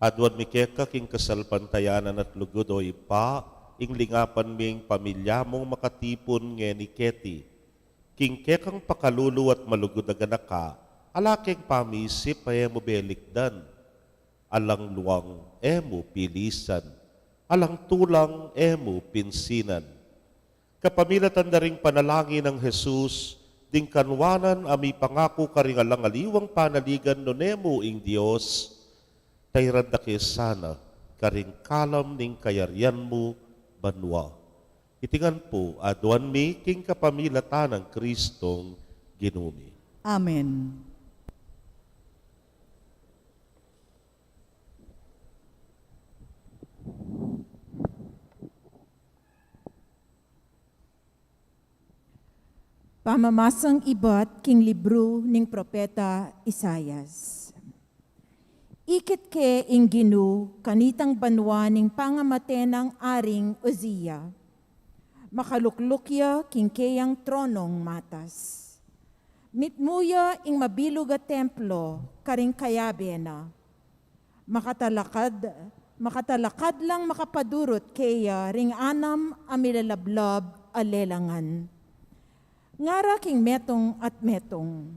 Aduan mi keka king kasalpantayanan at lugud, o Ibpa, ing lingapan ming pamilya mung makatipun ngeni keti king kekang pakalulu at malugud a ganaka, ala keng pamisip a e mu belikdan, alang luang e mu pilisan, alang tulang e mu pinsinan. Kapamilatan da ring panalangin nang Jesus, ding kanwanan a mipangaku karing alang aliwang panaligan, nune mu ing Dios, tairan da ke sana karing kalam ning kayarian mu banua. Iti ngan pu aduan mi king kapamilatan nang Kristong Ginu mi. Amen. Pamamasang ibat king libru ning propeta Isaias. Ikit ke ing Ginu kanitang banua ning pangamate nang Aring Uzia. Makalukluk ya king keyang tronong matas. Mitmu ya ing mabilug a templo karing kayabe na. Makatalakad, makatalakad lang makapadurut keya ring anam a milalablab a lelangan. Ngara king metung at metung,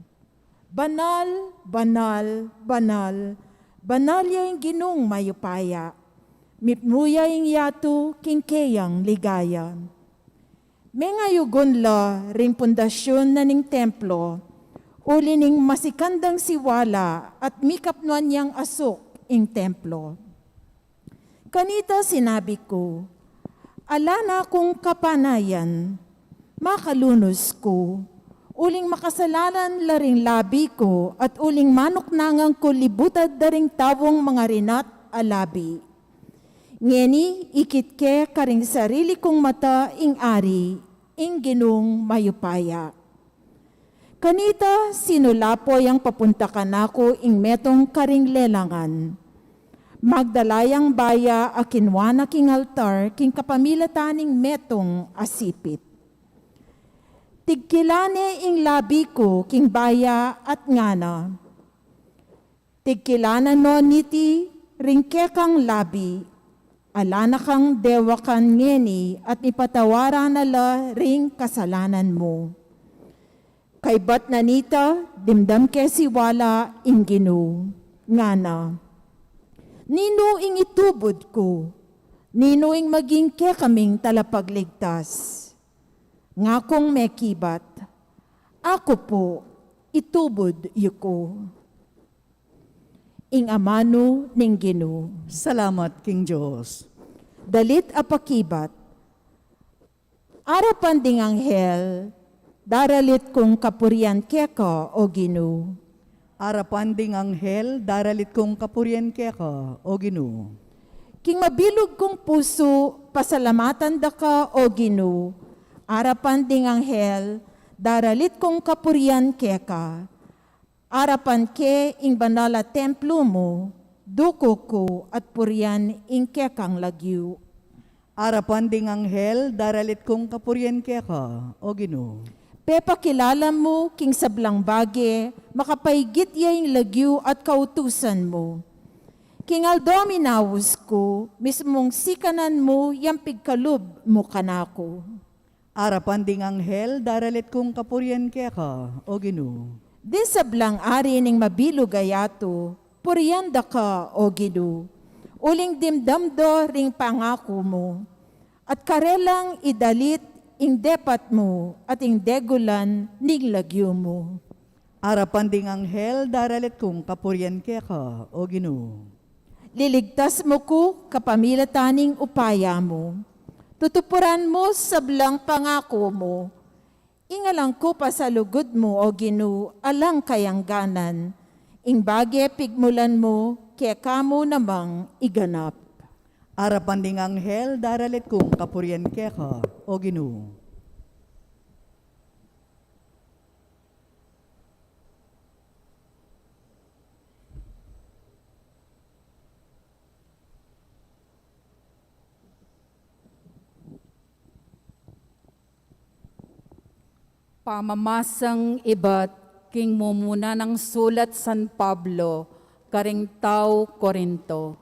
"Banal, banal, banal, banal ya ing Ginung mayupaya. Mitmu ya ing yatu king keyang ligaya." Mengayugun la ring pundasyun na ning templo, uli ning masikan dang siwala at mikapnuan yang asuk ing templo. Kanita sinabi ku, "Ala na kung kapanayan, makalunus ku, uling makasalanan la ring labi ku, at uling manuknangan ku libutad da ring taung mangarinat a labi." Ngeni ikit ke karing sarili kung mata ing Ari, ing Ginung mayupaya. Kanita sinulapo yang papunta kanaku ing metung karing lelangan. Magdala yang baya a kinua na king altar king kapamilatan ning metung a sipit. Tigkilan ne ing labi ku king baya at ngana, "Tigkilan na no niti ring kekang labi, ala na kang dewakan ngeni at ipatawaran na la ring kasalanan mu." Kaybat na nita, dimdam ke siwala ing Ginu, ngana, "Ninu ing itubud ku? Ninu ing maging kekaming talapagligtas?" Ngakung mekibat, "Aku pu, itubud yu ku." Ing amanu ning Ginu. Salamat king Dios. Dalit a pakibat. Arapan ding anghel, daralit kung kapurian keka, o Ginu. Arapan ding anghel, daralit kung kapurian keka, o Ginu. King mabilug kung pusu, pasalamatan da ka, o Ginu. Arapan ding anghel, daralit kung kapurian keka. Arapan ke ing banal a templo mu, duku ku at purian ing kekang lagyu. Arapan ding anghel, daralit kung kapurian keka, o Ginu. Pepakilala mu king sablang bage, makapaigit ya ing lagyu at kautusan mu. King aldo a minaus ku, mismung sikanan mu yang pigkalub mu kanaku. Arapan ding anghel, daralit kung kapurian keka, o Ginu. Ding sablang ari ning mabilug a yatu, purian da ka, o Ginu. Uling dimdam da ring pangaku mu. At karelang idalit ing depat mu at ing degulan ning lagyu mu. Arapan ding anghel, daralit kung kapurian keka, o Ginu. Liligtas mu ku kapamilatan ning upaya mu. Tutupuran mu sablang pangaku mu. Ing alang ku pasalugud mu, o Ginu, alang kayangganan. Ing bage pigmulan mu, keka mu namang iganap. Arapan ding anghel, daralit kung kapurian keka, o Ginu. Pamamasang ibat King mumuna nang sulat San Pablo karing tau Corinto.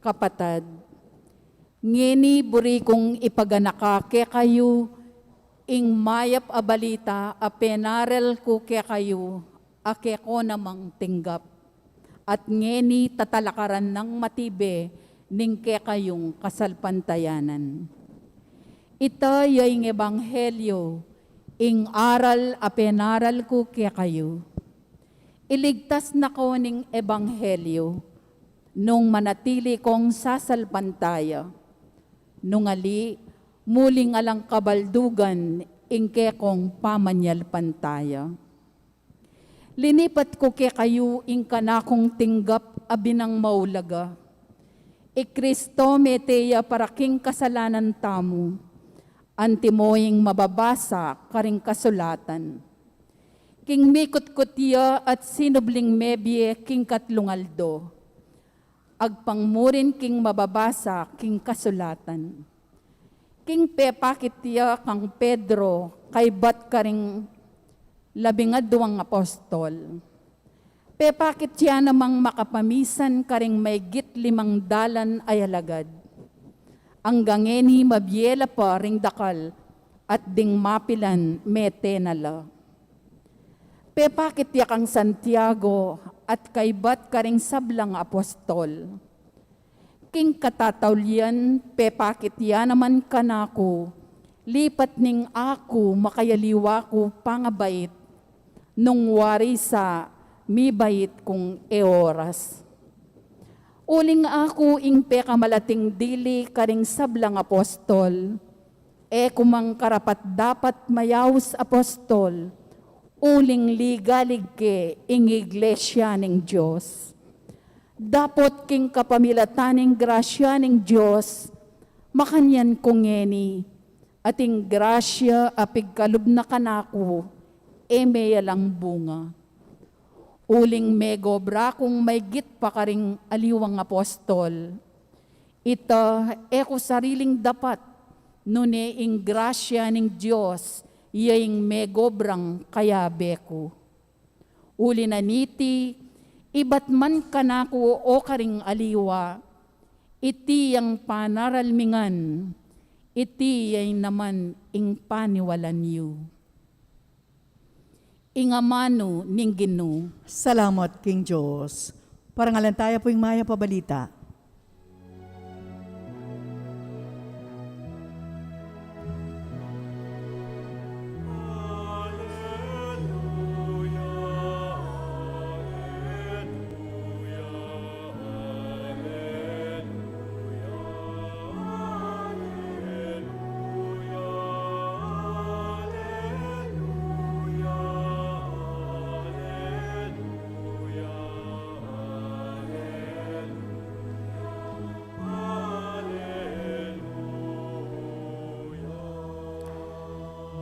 Kapatad, ngeni buri kung ipaganaka kekayu ing mayap a balita a penaral ku kekayu a keko namang tinggap. At ngeni tatalakaran nang matibe ning kekayung kasalpantayanan. Ita ya ing ebanghelyo, ing aral a penaral ku kekayu. Iligtas na ko ning ebanghelyo, nung manatili kong sasalpantaya. Nung ali, muling alang kabaldugan ing kekong pamanyalpantaya. Linipat ku kekayu ing kanakung tinggap a binang maulaga. I Kristo mete ya para king kasalanan tamu, antimo ing mababasa karing kasulatan. King mikutkut ya at sinubling mebie king katlung aldo. Agpang murin king mababasa king kasulatan. King pepakit ya kang Pedro, kaybat karing labing aduang apostol. Pepakit ya namang makapamisan karing maygit limang dalan a alagad. Anggang ngeni mabie la pa ring dakal at ding mapilan mete na la. Pepakit ya kang Santiago at kaybat karing sablang apostol. King katataulian, pepakit ya naman kanaku, lipat ning aku makayaliwa ku pangabait, nung wari sa mibait kung e oras. Uling aku ing pekamalating dili karing sablang apostol, e ku mang karapat-dapat mayaus apostol, uling ligalig ke ing iglesia ning Dios. Dapot king kapamilatan ning grasya ning Dios, makanyan ku ngeni, at ing grasya a pigkalub na kanaku, e me alang bunga. Uling megobra kung maygit pa karing aliwang apostol. Ita e ku sariling dapat, nune ing grasya ning Dios, ya ing megobrang kayabe ku. Uli na niti, ibat man kanaku o karing aliwa, iti yang panaral mi ngan, iti ya naman ing paniwalan yu. Ing amanu ning Ginu. Salamat king Dios. Parangalan taya pu ing mayap a balita.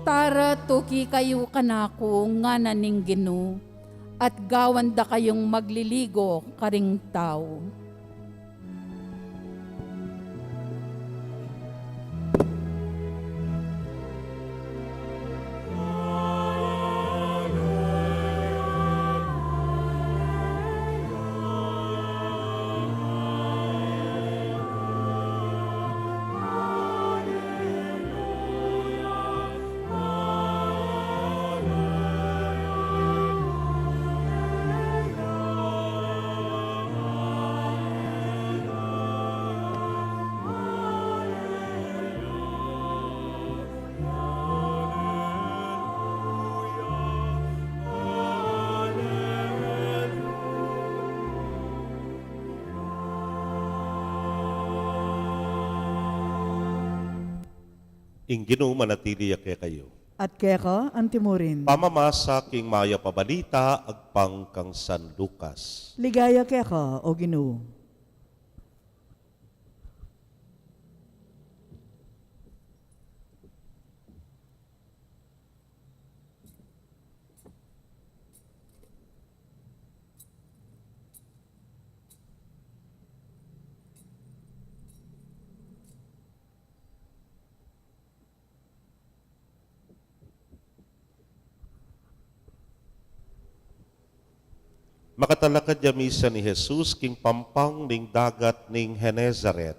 Tara, tuki kayu kanaku, ngana ning Ginu, at gawan da kayung magliligo karing tau. Ing Ginu manatili ya kekayu. At keka antimurin. Pamamasa king mayap a balita agpang kang San Lucas. Ligaya keka, O Ginu. Makatalakad ya misan i Jesus king pampang ning dagat ning Genesaret,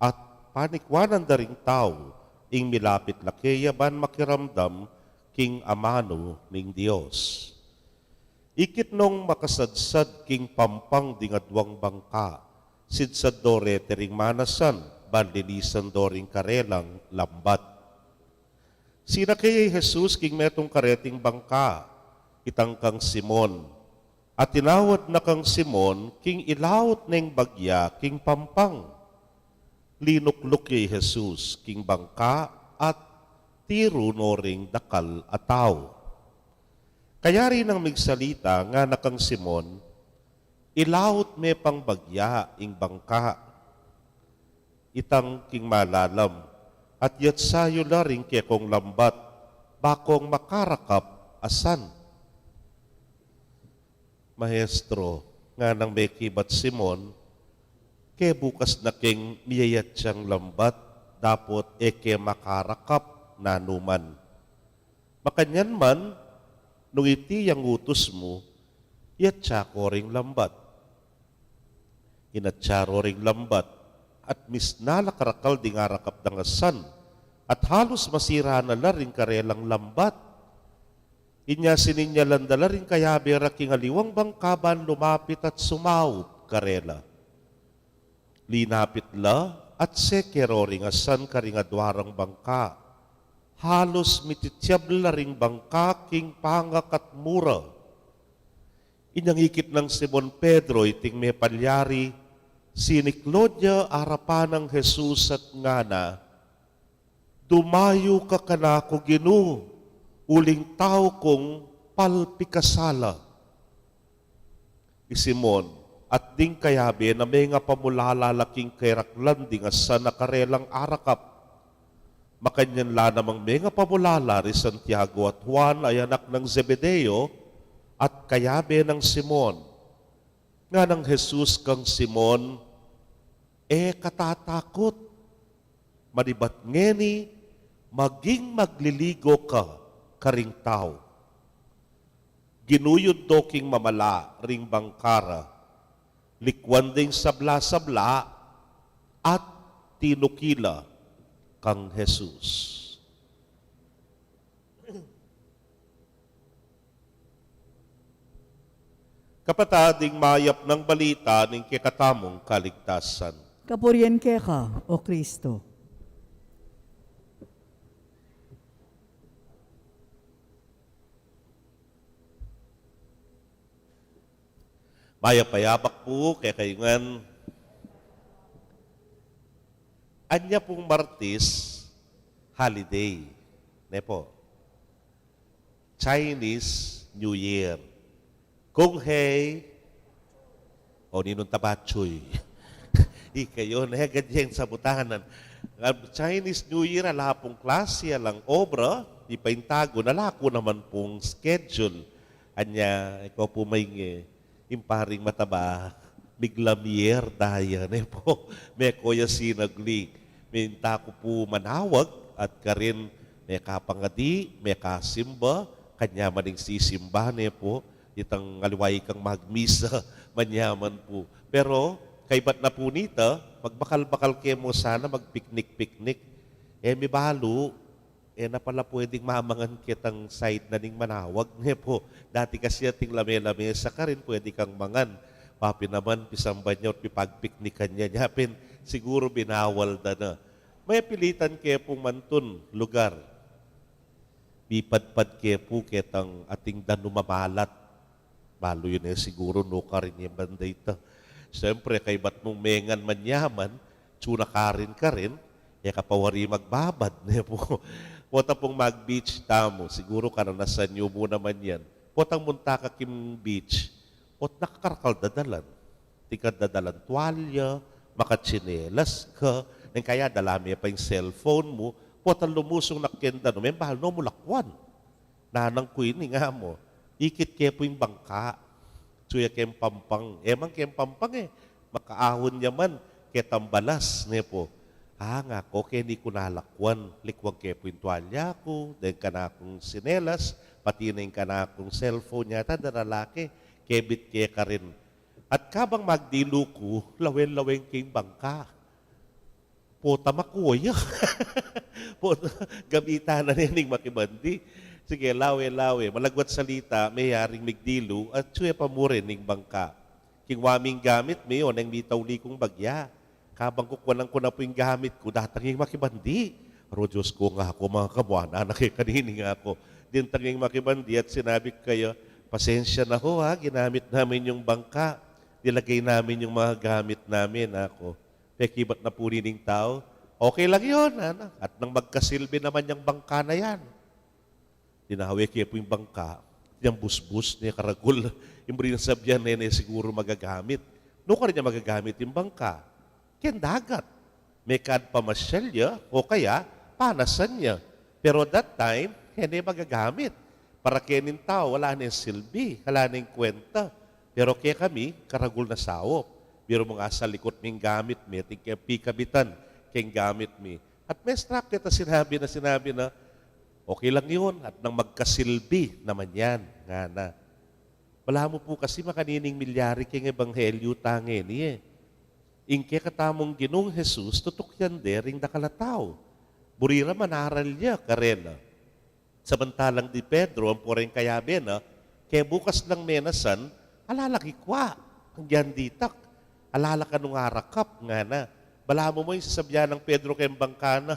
at panikwanan da ring tau ing milapit la keya ban makiramdam king amanu ning Dios. Ikit nong makasadsad king pampang ding aduang bangka, sidsad do reti ring manasan, ban linisan do ring karelang lambat. Sinake ya i Jesus king metung kareting bangka, itang kang Simon, at tinawad na kang Simon king ilaut neng bagya king pampang. Linukluk ya i Jesus king bangka at tiru no ring dakal a tau. Kayari nang migsalita, ngana kang Simon, "Ilaut me pang bagya ing bangka, itang king malalam, at yatsa yu la ring kekong lambat, ba kong makarakap a san." "Maestro," nganang mekibat Simon, "kebukas na keng miyayatsang lambat, dapot e ke makarakap nanuman. Makanyan man, nung iti yang utus mu, yatsa ko ring lambat." Inatsa ro ring lambat, at misna la karakal ding arakap dang asan, at halus masira na la ring karelang lambat. Inya sininyalan da la ring kayabe ra king aliwang bangka ban lumapit at sumaup karela. Linapit la at seke ro ring asan karing adua rang bangka. Halus mititiab la ring bangka king pangak at mura. Inyang ikit nang Simon Pedro iting mepalyari, siniklod ya arapan nang Jesus at ngana, "Dumayu ka kanaku, Ginu, uling tau kung palpikasala." I Simon at ding kayabe na mengapamulala la king keraklan ding asan a karelang arakap. Makanyan la namang mengapamulala ri Santiago at Juan a anak nang Zebedeo at kayabe nang Simon. Nganang Jesus kang Simon, "E ka tatakut. Manibat ngeni, maging magliligo ka karing tau." Ginuyud do king mamala ring bangka ra, likwan ding sabla-sabla, at tinuki la kang Jesus. Kapatad, ing mayap nang balita ning kekatamung kaligtasan. Kapurian keka, O Kristo. Mayap a yabak pu kekayu ngan. Anya pung Martis, holiday, ne pu? Chinese New Year. Kung Hei, o ninung tabachuy. Ikayu, ne, agad yang sabutanan. Ang Chinese New Year, ala pung klase, alang obra, di pa intago, ala ku naman pung schedule. Anya, ikaw pu mainge, ing paring mataba, miglamyer da ya, ne pu? Meko ya sinagli. Minta ku pu manawag, at karin mekapangadi, mekasimba, kanyaman ing sisimba, ne pu? Itang aliwa kang magmisa, manyaman pu. Pero, kaybat na pu nita, magbakal-bakal ke mu sana, magpiknik-piknik. E mi balu, e na pala pwedeng mamangan ketang side na ning manawag, ne pu? Dati kasi ating lame-lamesa karin, pwede kang mangan. Papi naman, pisamban ya, pipagpiknikan ya, nya pin, siguru binawal da na. Mepilitan ke pung mantun lugar. Mipadpad ke pu ketang ating danum a malat. Balu yu ne siguru nukarin yang banda ita. Siyempre, kaybat mung mengan manyaman, tsuna karin-karin, e ka pa wari magbabad, ne pu? Pota pung mag-beach tamu, siguru karanasan yu mu naman yan. Potang munta ka king beach, ot nakakarakal da dalan. Atin kang dadalan tuwalya, makatsinelas ka, neng kaya dala me pa ing cellphone mu, potang lumusung na keng danum, e balu mu lakwan. Nanang ku ini nga mu, ikit ke pu ing bangka, atsu ya keng pampang, e man keng pampang e, makaahun ya man ketang balas, ne pu? A, nga ku, keni ku na lakwan, likwan ke pu ing tuwalya ku, deng kanakung sinelas, pati na ing kanakung cellphone yata, darala ke, Kebit ke karin. At kabang magdilu ku, lawen-lawen keng bangka. Pota makuya. Pota, gamitan na ne ning makibandi. Sige, lawe-lawe. Malagwat salita, meyaring migdilu, at suwe pa mu rin ning bangka. King wa ming gamit mi, o neng mitauli kung bagya. Kabang kukuanan ku na pu ing gamit ku, datang ing makibandi. Aro, Diyos ku, ngaku, mga kabuanan, na ke kanini ngaku. Dintang ing makibandi at sinabi ku kaya, "Pasensya na ho, ha, ginamit namin yung bangka. Nilagay namin yung mga gamit namin," aku. Pekibat na pu ning tau, "Okay lang yun, ana. At nang magkasilbi naman yang bangka na yan." Dinawe ke pu ing bangka, yang busbus ne karagul, ing buri nang sabyan ne, ne siguru magagamit. Nu karin ya magagamit ing bangka? Keng dagat. Mekad pamasyal ya, o kaya panasan ya. Pero that time, e ne magagamit. Para kening tau, ala neng silbi, ala neng kwenta. Pero kekami, karagul na saup. Biro mu nga, salikut ming gamit mi, atin keng pikabitan keng gamit mi. At me-struck kita, sinabi na, sinabi na, "Okay lang yun, at nang magkasilbi naman yan," ngana. Balamu pu kasi makanini ing milyari keng ebanghelyu tang ngeni e. Ing kekatamung Ginung Jesus, tutukian de ring dakal a tau. Buri ra manaral ya karela. Samantalang di Pedro, ampo reng kayabe na, kebukas lang menasan, ala lang ikwa, anggian ditak, ala lang kanung arakap, ngana. Balamu mu ing sasabyan nang Pedro keng bangka na,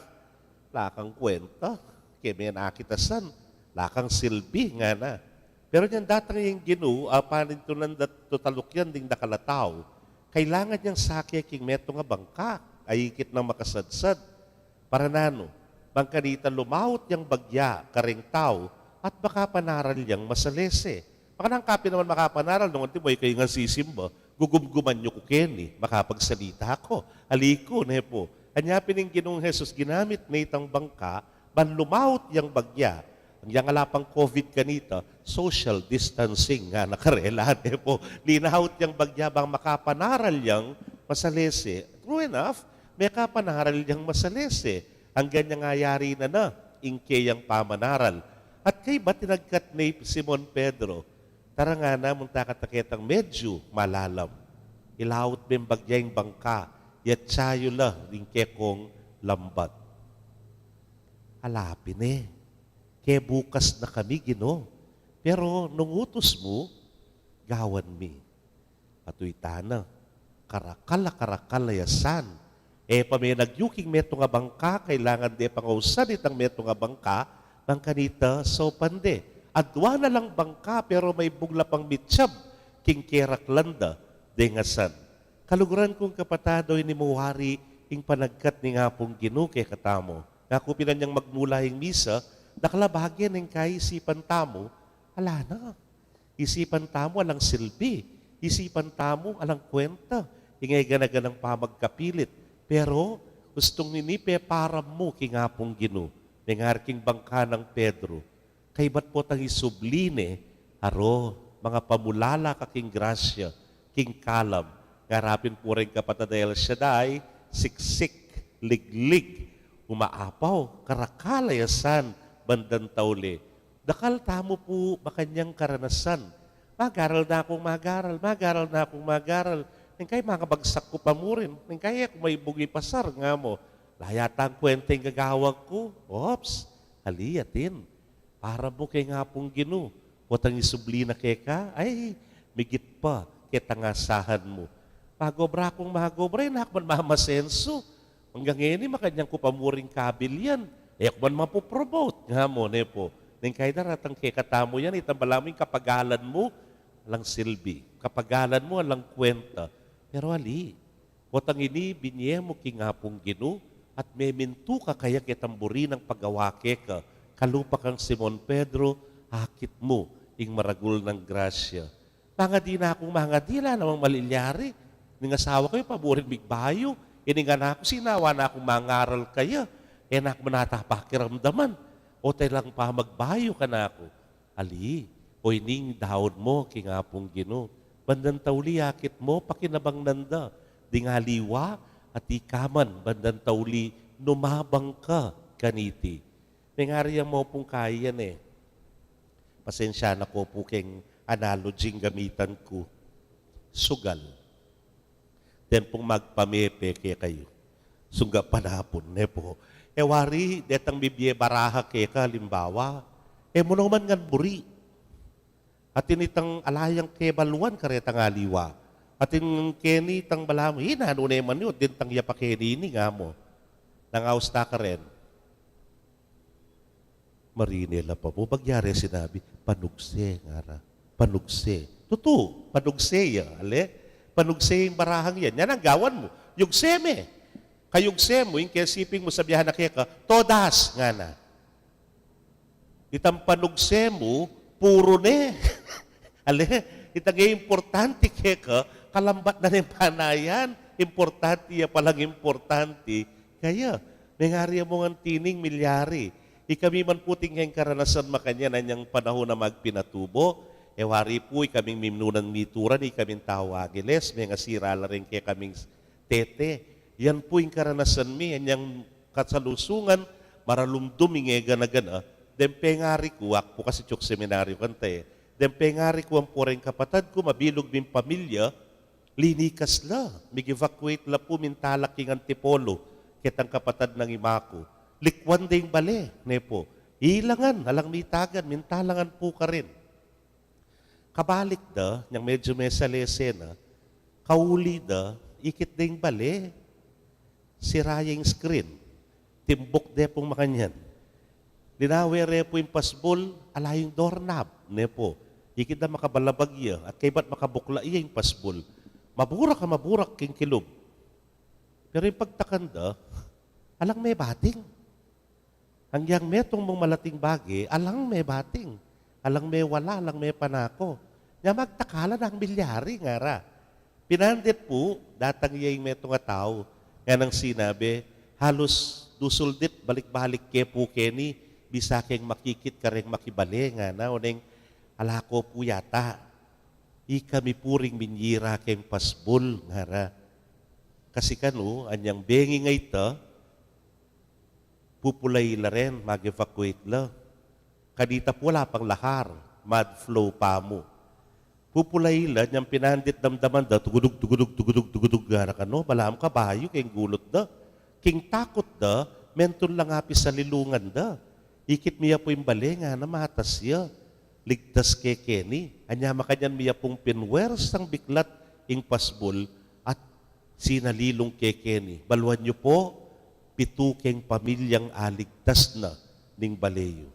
"Ala kang kwenta, ke menakit a san, ala kang silbi," ngana. Pero inyang datang ing Ginu, a panintunan da tutaluk yan ding dakal a tau, kailangan yang sake king metung a bangka, aikit nang makasadsad. Para nanu? Bang kanita lumaut yang bagya kareng tau at makapanaral yang masalese. Makananu pin naman makapanaral nung antimo ikayu ngan sisimba, gugumguman yu ku keni, makapagsalita ku. Ali ku, ne pu. Anya pin ing Ginung Jesus, ginamit ne itang bangka ban lumaut yang bagya. Ing yang ala pang COVID kanita, social distancing, ngana karela, ne pu. Linaut yang bagya bang makapanaral yang masalese. True enough, mekapanaral yang masalese. Anggang ayari na na ing keyang pamanaral. At kaybat tinagkat ne i Simon Pedro, "Tara," ngana, "munta kata ketang medyu malalam. Ilaut meng bagya ing bangka, at atsa yu la ing kekong lambat." "Ala pin e, kebukas na kami, Ginu. Pero nung utus mu, gawan mi." Patuy tana, karakal a karakal a ya san. E pa menagyu king metung a bangka, kailangan de pang ausan itang metung a bangka, bang kanita saupan de. Adwa na lang bangka, pero maibug la pang mitsyab king keraklan da deng asan. Kaluguran kung kapatad, o ini mu wari ing panagkat ning Apung Ginu kekatamu. Ngaku pin inyang magmula ing misa, dakal a bage neng kaisipan tamu, ala na. Isipan tamu alang silbi, isipan tamu alang kwenta, ing e gana-ganang pamagkapilit. Pero, ustung ini peparam mu king Apung Ginu, mengaral king bangka nang Pedro. Kaybat potang isubli ne, aro, mangapamulala ka king grasya, king kalam, ngara pin pu reng kapatad a El Shaddai, siksik, liglig, umaapaw, karakal a ya san, bandang tauli. Dakal tamu pu makanyang karanasan. Magaral na kung magaral, magaral na kung magaral. Neng kai mangabagsak ku pa murin. Neng kai e ku maibug ipasar, nga mu. Ala yatang kwenta ing gagawang ku. Ops, ali atin. Param mu keng Apung Ginu. Potang isubli na keka, ay, migit pa ketang asahan mu. Magobra kung magobra, e na ku man mamasensu. Anggang ngeni, makanyan ku pa muring kabil yan. E ku man mapopromote, nga mu, ne pu. Neng kai daratang kekatamu yan, itang balamu ing kapagalan mu, alang silbi. Kapagalan mu, alang kwenta. Pero ali, potang ini binye mu king Apung Ginu, at memintu ka kaya ketang buri nang pagawa keka, kalupa kang Simon Pedro, akit mu ing maragul nang grasya. Mangadi na kung mangadi, ala namang malilyari. Ning asawa ku, e pa burin migbayu. Ining anak ku, sinawa na kung mangaral kaya. E na ku man ata pakiramdaman. O, te lang pa magbayu kanaku. Ali, o ining daun mu king Apung Ginu. Bandang tauli akit mu, pakinabang nanda ding aliwa, at ika man, bandang tauli numabang ka kaniti. Mengari yang maupung kayan e. Pasensya na ko pu keng analogy ing gamitan ku. Sugal. Tempong magpamepe kekayu. Sungga panapun, ne pu. E wari, detang bibie baraha keka, alimbawa, e mu naman ngan buri. Atin itang ala yang kebaluan karetang aliwa. Atin keni itang balamu, "Ih, nanu ne man yu, dintang ya pa keni ini," nga mu. Nang aus ta karen. Marine la pa mu, bagya re sinabi, "Panugse," ngara. Panugse. Tutu, panugse ya, ale? Panugse ing barahang yan. Yan ang gawan mu. Yugse me. Kayugse mu, ing kesiping mu sabihan na keka, "Todas," ngana. Itang panugse mu, puru ne. Ale, itang e importante keka, kalambat na ning panayan, importante ya palang importante. Kaya, mengari ya mu ngan tining milyari. Ikami man pu ing karanasan makanyan anyang panahun a magpinatubo, e wari pu ikaming minunan mituran, ikaming tau Agiles, mengasira la rin kekaming tete. Yan pu ing karanasan mi, anyang kasalusungan, maralumdum ing e gana-gana, deng pengari ku, aku pu kasi atiu seminaryo kanita e, deng pengari ku ampo reng kapatad ku, mabilug ming pamilya, linikas la, mig-evacuate la pu, minta la king Antipolo, ketang kapatad nang ima ku. Likwan da ing bale, ne pu. Ilangan, alang mitagan, minta la ngan pu karin. Kabalik da, nyang medyo mesalese na, kauli da, ikit da ing bale, sira ya ing screen, timbuk de pung makanyan. Linawe re pu ing pasbul, ala ing doorknob, ne pu. Ikit da makabalabag ya, at kaybat makabukla ya ing pasbul. Maburak a maburak king kilub. Pero ing pagtakan da, alang mebating. Agyang metung mung malating bage, alang mebating, alang mewala, alang mepanako. Nya magtaka la nang milyari, ngara. Pinandit pu, datang ya ing metung a tau, nganang sinabi, "Halus dusul dit balik-balik ke pu keni, bisa keng makikit kareng makibale," ngana, oneng, "Ala ko pu yata. Ikami pu ring minyira keng pasbul," ngara. Kasi kanu, anyang bengi nga ita, pupulai la ren, mag-evacuate la. Kanita pu ala pang lahar, mud flow pa mu. Pupulai la, nyang pinandit damdaman da, tugudug, tugudug, tugudug, tugudug, ngara kanu, balamu kabayu keng gulut da. King takut da, mentun la nga pisalilungan da. Ikit mi ya pu ing bale, ngana, matas ya. Ligtas ke keni. Anya makanyan mi ya pung pinwersang biklat ing pasbul at sinalilung ke keni. Baluan yu pu, pitu keng pamilyang aligtas na ning bale yu.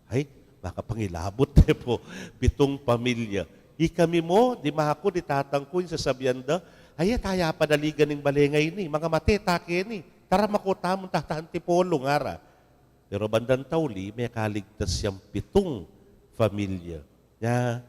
Ay, makapangilabut ne pu, pitung pamilya. Ikami mu, dimaku, di tatang ku, ing sasabian da, "Ay, e ta ya padaligan ing bale ngeni, mangamate ta keni. Tara, mako tamu, ta ta Antipolo," ngara. Pero bandang tauli, mekaligtas yang pitung pamilya. Nya,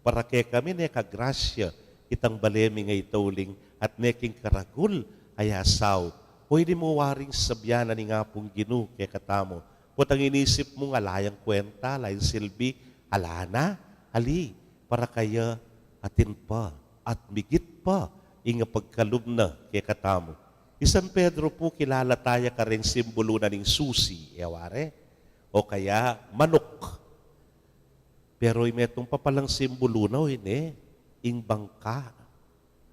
para kekami ne kagrasya itang bale mi ngeni uling, at ne king karagul a yasau. O, ini mu waring sabian na ning Apung Ginu kekatamu. Potang inisip mung ala yang kwenta, ala yang silbi, ala na, ali, para kaya atin pa, at migit pa, ing pagkalub na kekatamu. I San Pedro pu kilala taya kareng simbulu na ning susi, e ware? O kaya manuk. Pero i metung pa palang simbulu na, o ini, ing bangka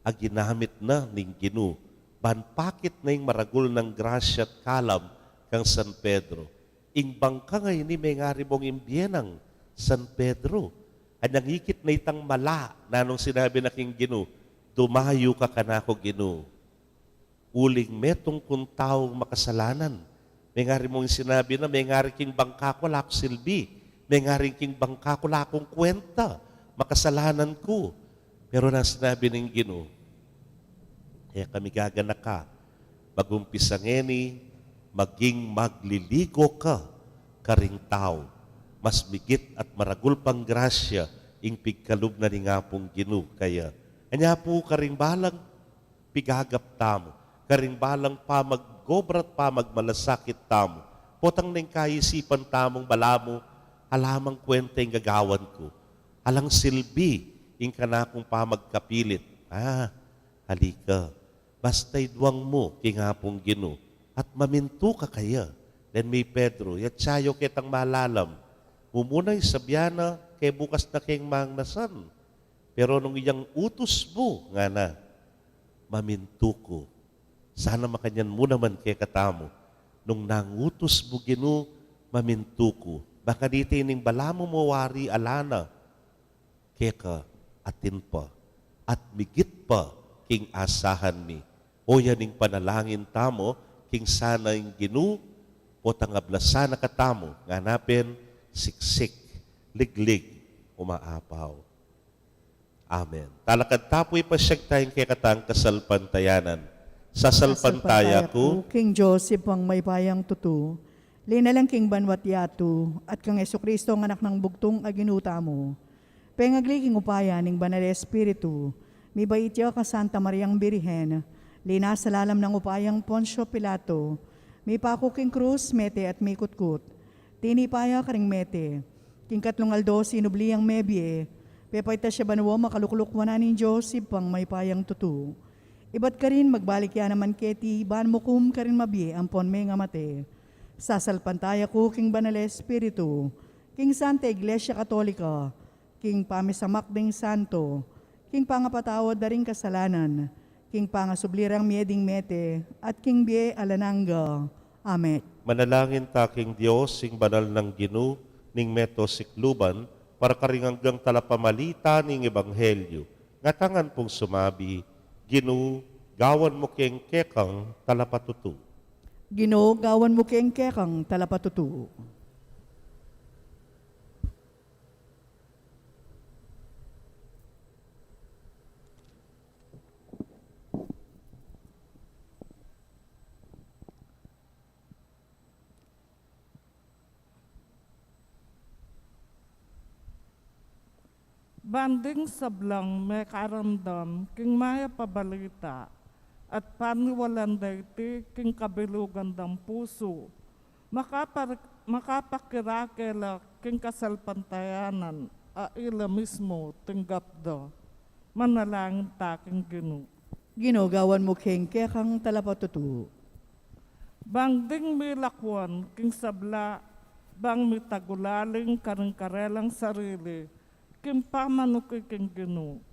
a ginamit na ning Ginu ban pakit na ing maragul nang grasya at kalam kang San Pedro. Ing bangka ngeni mengari mung ing bie nang San Pedro. Anyang ikit na itang mala, nanung sinabi na king Ginu, "Dumayu ka kanaku, Ginu. Uling metung kung taung makasalanan." Mengari mung sinabi na, "Mengari king bangka ku ala kung silbi. Mengari king bangka ku ala kung kwenta. Makasalanan ku." Pero nang sinabi ning Ginu, "E ka migaganaka. Mag-umpisa ngeni, maging magliligo ka karing tau. Mas migit at maragul pang grasya ing pigkalub na ning Apung Ginu kaya." Anya pu karing balang pigagap tamu, karing balang pamagobra at pamagmalasakit tamu, potang neng kaisipan tamung balamu, "Ala mang kwenta ing gagawan ku. Alang silbi ing kanakung pamagkapilit." A, ali ka. Basta iduang mu king Apung Ginu at mamintu ka kaya. Deng mi Pedro, yatsa yu ketang malalam. Mumuna ing sabian na, ke bukas na keng mangnasan. Pero nung iyang utus mu, ngana, mamintu ku. Sana makanyan mu naman kekatamu. Nung nangutus mu, Ginu, mamintu ku. Bang kanita ining balamu mu wari ala na, keka atin pa, at migit pa king asahan mi. O yan ing panalangin tamu, king sana ing Ginu, potang ablasan na katamu, ngana pin, siksik, liglig, umaapaw. Amen. Talakad ta pu, ipasyag taya ing kekatang kasalpantayanan. Sasalpantaya ku king Dios, Ibpang mayupayang tutu, linalang king banwa't yatu, at kang Jesucristo, ang Anak nang bugtung a Ginu tamu. Pengagli king upaya ning Banal a Espiritu, mibait ya ka Santa Mariang Birhen, linasa lalam nang upayang Poncio Pilato, mipaku king krus, mete at mikutkut. Tinipa ya karing mete. King katlung aldo sinubli yang mebie, pepaitas ya banua, makalukluk wanan ning Dios Ibpang mayupayang tutu. Ibat karin magbalik ya naman keti ban mukum karing mabie ampon mengamate. Sasalpantaya ku king Banal a Espiritu, king Santa Iglesia Katolika, king pamisamak ding santo, king pangapatawad da ring kasalanan, king pangasubli rang mie ding mete, at king bie alang angga. Amen. Manalangin ta king Dios, ing banal nang Ginu ning meto sikluban, para karing anggang talapamalita ning ebanghelyu. Ngatanan pung sumabi, Ginu, gawan mu keng kekang talapatutu. Ginu, gawan mu keng kekang talapatutu. Bang ding sablang mekaramdam king mayap a balita at paniwalan da iti king kabilugan dang pusu, makapar-, makapakirake la king kasalpantayanan a ila mismu tinggap da. Manalangin ta king Ginu. Ginu, gawan mu keng kekang talapatutu. Bang ding milakwan king sabla, bang mitagulaling karing karelang sarili king pamanuki king Ginu,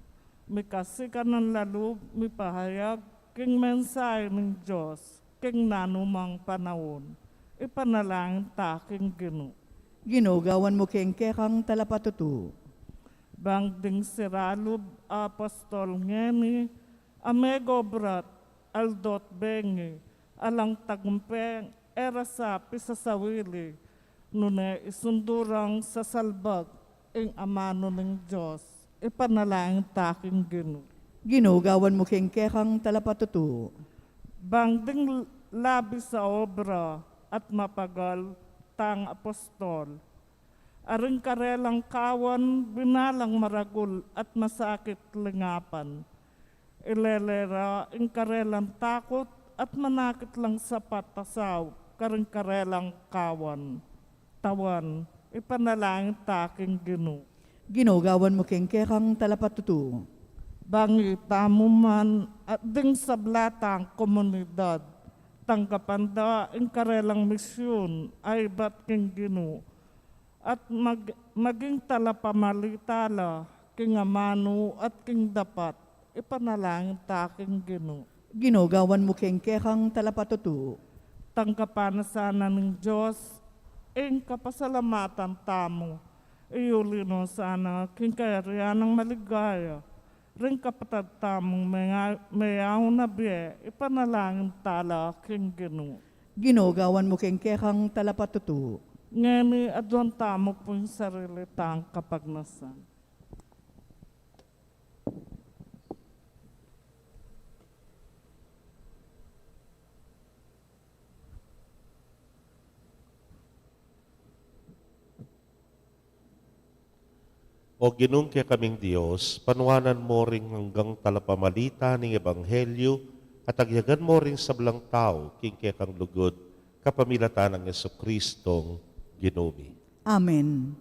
mikasikanan la lub mipahayag king mensahe ning Dios king nanumang panaun. Ipanalangin ta king Ginu. Ginu, gawan mu keng kekang talapatutu. Bang ding sira lub a apostol ngeni a megobra aldo't bengi, alang tagumpeng e ra sa pisasawili, nune isundu rang sasalbag ing amanu ning Dios. Ipanalangin ta king Ginu. Ginu, gawan mu keng kekang talapatutu. Bang ding labis a obra at mapagal tang apostol, a ring karelang kawan binalang maragul at masakit lingapan, ilele ra ing karelang takut at manakit lang sapat a saup karing karelang kawan. Tawan, ipanalangin ta king Ginu. Ginu, gawan mu keng kekang talapatutu. Bang itamu man at ding sabla tang komunidad, tanggapan da ing karelang misyun a ibat king Ginu, at mag-, maging talapamalita la king amanu at king dapat. Ipanalangin ta king Ginu. Ginu, gawan mu keng kekang talapatutu. Tanggapan na sana ning Dios ing kapasalamatan tamu, iyuli no sana king kayarian nang maligaya ring kapatad tamung mea-, meyaun a bie. Ipanalangin ta la king Ginu. Ginu, gawan mu keng kekang talapatutu. Ngeni aduan tamu pu ing sarili tang kapagnasan. O Ginung kekaming Dios, panuanan mo ring anggang talapamalita ning ebanghelyu, at agyagan mo ring sablang tau king kekang lugud, kapamilatan nang Jesucristong Ginu mi. Amen.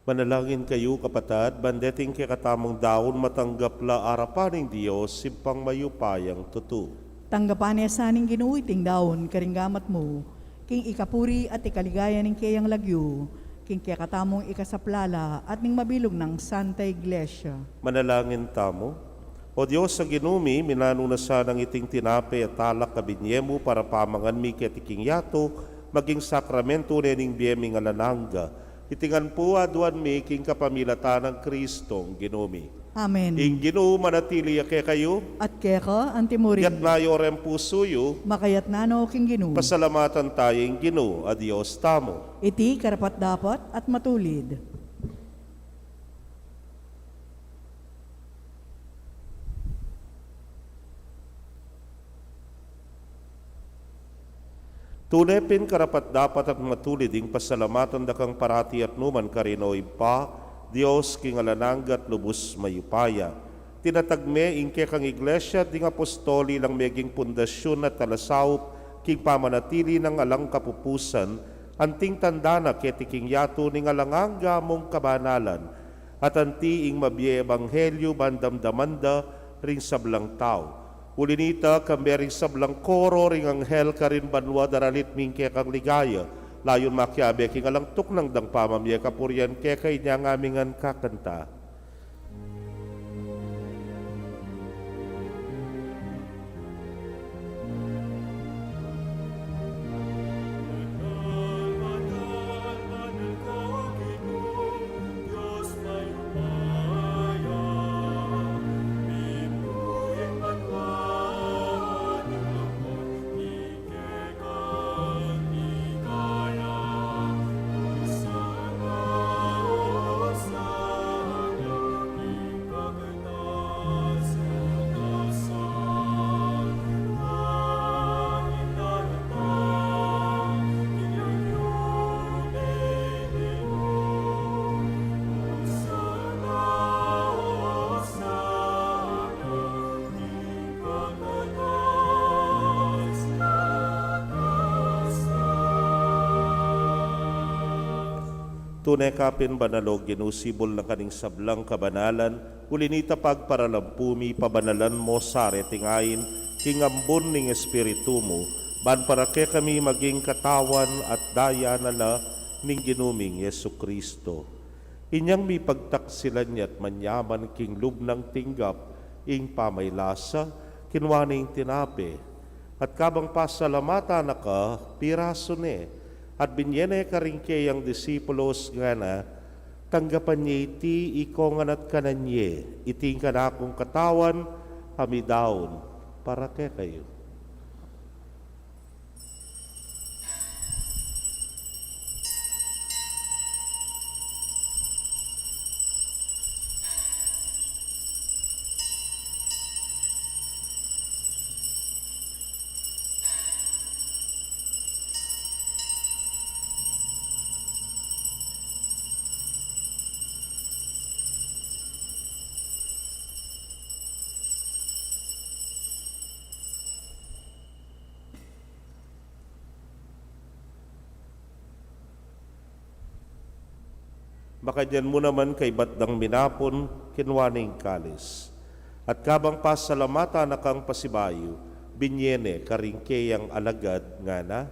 Manalangin kayu, kapatad, ban deting kekatamung daun matanggap la arapan ning Dios, Ibpang mayupayang tutu. Tanggapan ne sa ning Ginu iting daun karing gamat mu, king ikapuri at ikaligaya ning keyang lagyu, king kekatamung ikasaplala at ning mabilug nang Santa Iglesia. Manalangin tamu. O Dios a Ginu mi, minanu na sanang iting tinape at alak a binye mu para pamangan mi keti king yatu, maging sakramentu ne ning bie ming alang angga. Iti ngan pu aduan mi king kapamilatan nang Kristong Ginu mi. Amen. Ing Ginu manatili ya kekayu. At keka antimurin. Itas yu reng pusu yu. Makaitas no king Ginu. Pasalamatan taya ing Ginu a Dios tamu. Iti karapat-dapat at matulid. Tune pin karapat-dapat at matulid ing pasalamatan da kang parati at nukarin man, o Ibpa, Dios king alang angga at lubus mayupaya. Tinatag me ing kekang Iglesia at ding apostol ilang meging pundasyun at talasaup king pamanatili nang alang kapupusan, anting tanda na keti king yatu ning alang angga mung kabanalan, at anti ing mabie ebanghelyu ban damdaman da ring sablang tau. Uli nita, kambe ring sablang koro ring anghel karin banua daralit mi ing kekang ligaya, layun makiabe king alang tuknang dang pamamie kapurian keka. Inya ngan mi ngan kakanta. Tune ka pin banal, o Ginu, sibul na ka ning sablang kabanalan, uli nita pagparalampu mi, pabanalan mu sa reting ain king ambun ning Espiritu mu, ban para kekami maging katawan at daya na la ning Ginu ming Jesucristo. Inyang mipagtaksilan ya at manyaman king lub nang tinggap ing pamaylasa, kinua ne ing tinape, at kabang pasalamatan na ka, pirasu ne, at binye ne karing keyang disipulos, ngana: Tanggapan ye iti ikongan at kanan ye, iti ing kanakung katawan a midaun para kekayu. Makanyan mu naman kaybat dang minapun, kinua ne ing kalis, at kabang pasalamatan na kang pasibayu, binye ne karing keyang alagad, ngana: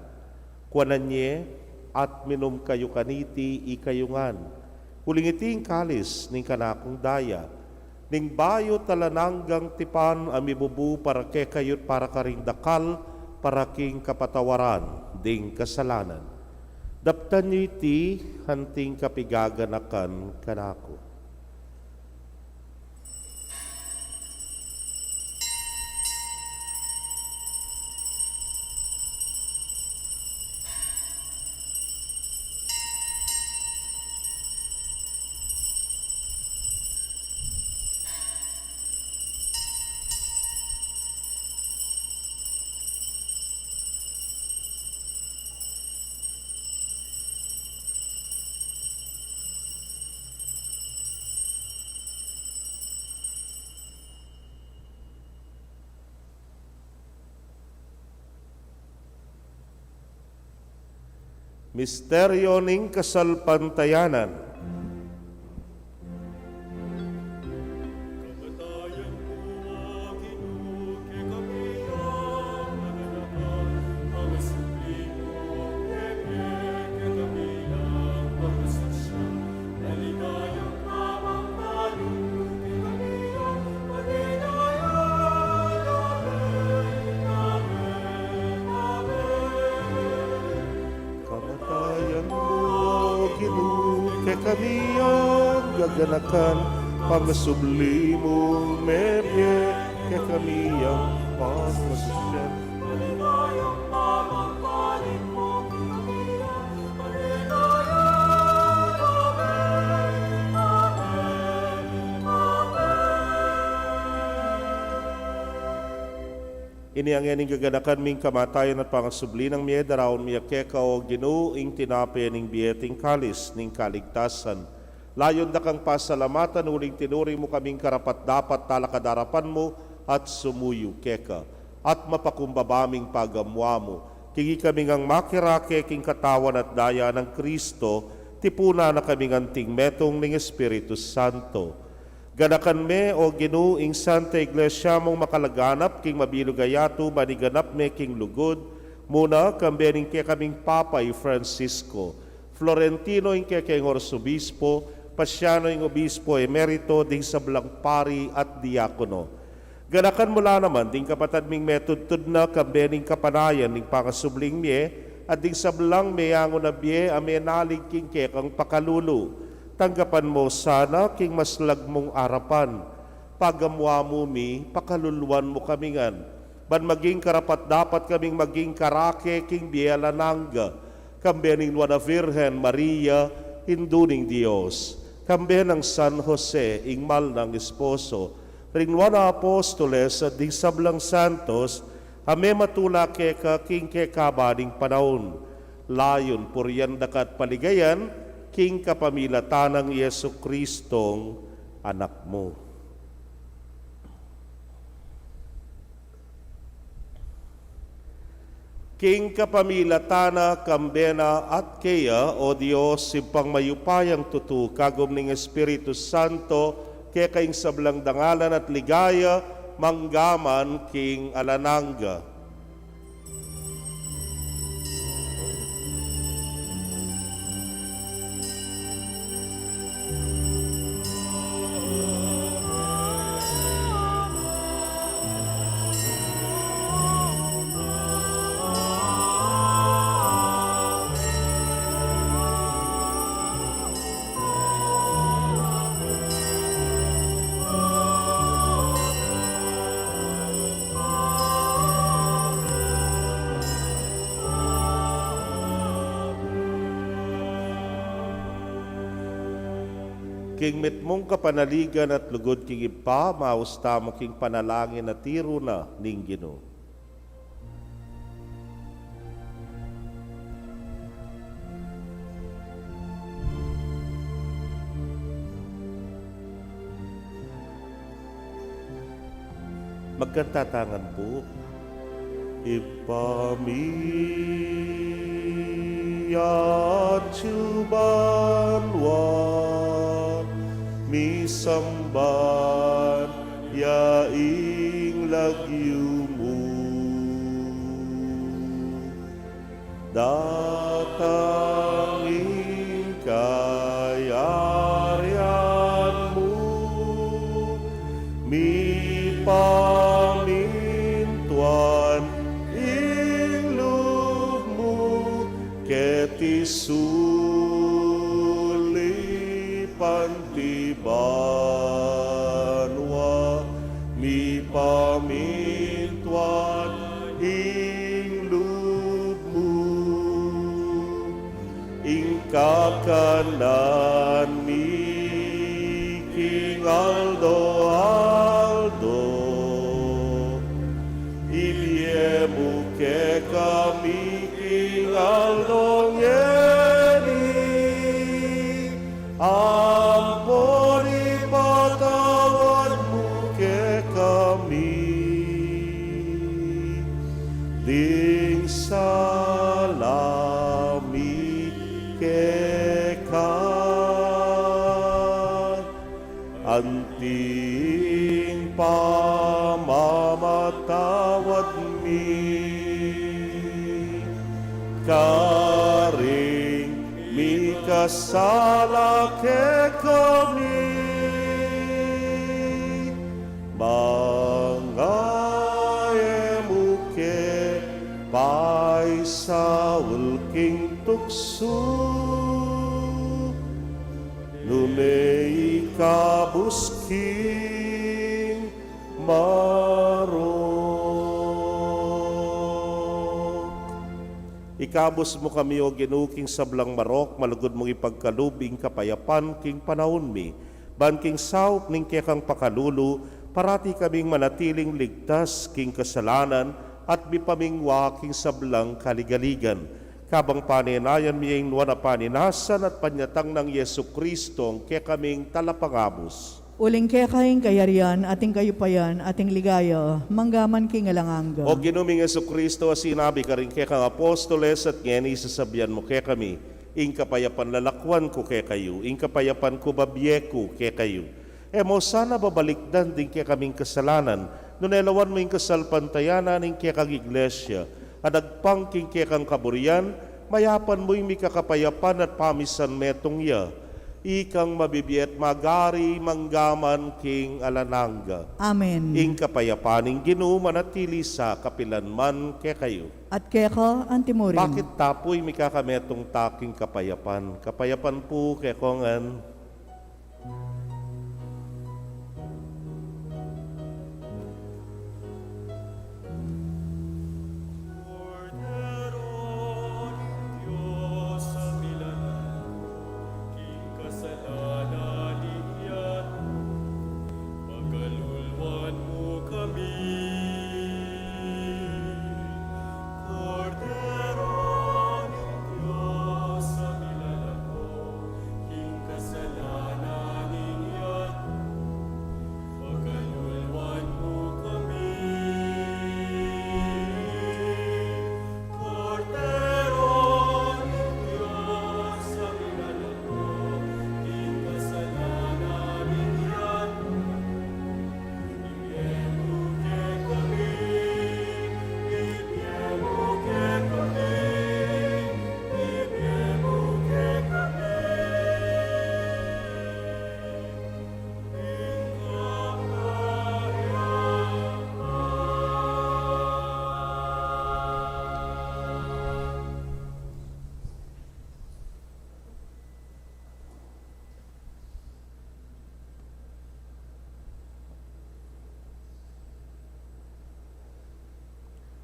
Kuanan ye at minum kayu kaniti ikayu ngan, uling iti ing kalis ning kanakung daya, ning bayu at alang anggang tipan a mibubu para kekayu't para karing dakal, para king kapatawaran ding kasalanan. Daptan yu iti anting kapigaganakan kanaku. Misteryo ning kasalpantayanan. Kekami yang gaganakan, pangasubli mung mebie, kekami yang pagmasusian. Ini a ngening gaganakan mi ing kamatayan at pangasubli nang mie, daraun mi keka, o Ginu, ing tinape ning bie at ing kalis ning kaligtasan. Layun da kang pasalamatan uling tinuring mu kaming karapat-dapat talakad king arapan mu at sumuyu keka. At mapakumbaba ming pagamuan mu, king ikami ngang makirake king katawan at daya nang Kristo, tipunan na kaming anting metung ning Espiritu Santo. Ganakan me, o Ginu, ing Santa Iglesia mung makalaganap king mabilug a yatu, ban iganap me king lugud mu na, kambe ning kekaming Papa i Francisco, Florentino ing kekeng Arsobispo, Pasiano ing Obispo Emerito, ding sablang pari at diakono. Ganakan mu la naman ding kapatad ming metudtud na, kambe ning kapanayan ning pangasubling mie, at ding sablang meangu na bie a menalig king kekang pakalulu. Tanggapan mu sana king maslag mung arapan. Pagamuan mu mi, pakaluluan mu kami ngan, ban maging karapat-dapat kaming maging karake king bie alang angga, kambe ning Nuan a Virgen Maria, Indu ning Dios, kambe nang San Jose, ing mal nang esposo, ring Nuan a Apostoles, at ding sablang santos a mematula keka king kekaban ning panaun. Layun purian da ka at paligayan, king kapamilatan nang Jesucristong Anak mu. King kapamilatan na, kambe na, at keya, o Dios, Ibpang mayupayang tutu, kagum ning Espiritu Santo, keka ing sablang dangalan at ligaya, mangga man king alang angga. King mitmung kapanaligan at lugud king Ibpa, maus tamu king panalangin a tiru na ning Ginu. Magkantatangan pu. Ibpa mi, atyu ka banua, misamban ya ing lagyu mu. Datang ing kayarian mu, mipamintuan ing lub mu, keti sulip anti banua, mipamintuan ing lub mu. Ing kakanan mi king aldo-aldo, ibie mu kekami king aldo ngeni, ampon ipatawad mu kekami ding sala mi keka, anti ing pamamatawad mi karing mikasala kekami, manga e mu ke paisaul king tuksu, Mekabus king marok. Ikabus mu kami, O Ginu, king sablang marok, malugud mung ipagkalub ing kapayapan king panaun mi. Ban king saup ning kekang pakalulu, parati kaming manatiling ligtas king kasalanan at mipamingwa king sablang kaligaligan. Kabang panenayan mi ing nuan a panenasan at panyatang nang Jesucristo, ing kekaming talapangabus. Uling keka ing kayarian, at ing kayupayan, at ing ligaya, mangga man king alang angga. O Ginu ming Jesucristo, a sinabi karing kekang apostoles, at ngeni sasabian mu kekami, ing kapayapan lalakwan ku kekayu, ing kapayapan ku babie ku kekayu. E mu sana babalikdan ding kekaming kasalanan, nune lawan mu ing kasalpantayanan ning kekang Iglesia, a dagpang king kekang kaburian, mayapan mu ing mikakapayapan at pamisan metung ya. Ikang mabibie at magari mangga man king alang angga. Amen. Ing kapayapan ning Ginu manatili sa kapilan man kekayu. At keka antimurin. Bakit tapu ing mikakametung ta king kapayapan? Kapayapan pu kekongan. Kordero ning Dios, a milalako king kasalanan ning yatu, pakaluluan mu kami. Kordero ning Dios, a milalako king kasalanan ning yatu, pakaluluan mu kami. Kordero ning Dios, a milalako king kasalanan ning yatu, ibie mu kekami, ibie mu kekami, ibie mu kekami.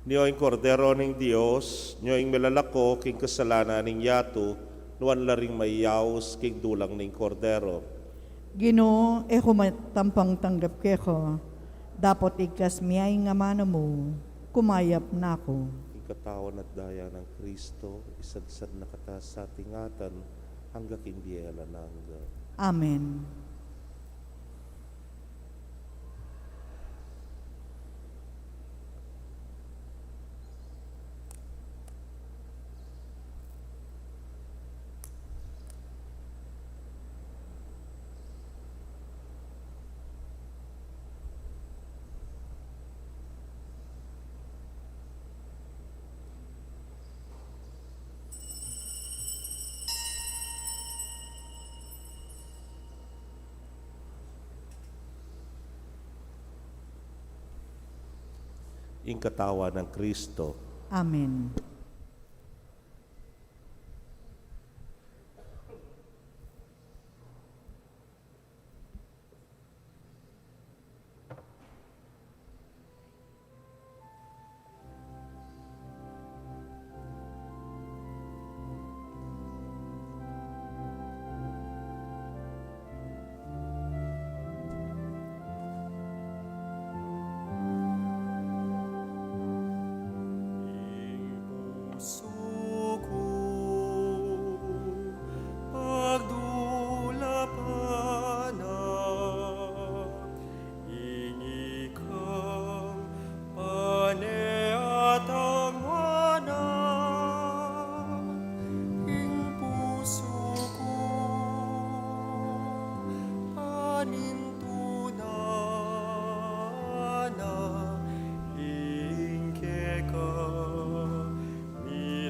Nyo ing Kordero ning Dios, nyo ing milalako king kasalanan ning yatu, nuan la ring mayaus king dulang ning Kordero. Ginu, e ku matampang tanggap keka, dapot igkas mi ya ing amanu mu, kumayap na ku. Ing katawan at daya nang Kristo, isadsad na kata sa ating atan, angga king bie alang angga. Amen. Ing katawan nang Kristo. Amen. Ing pusu ku pagdulapan na, ing ikang pane at angana, ing pusu ku panintunan na, ing keka mi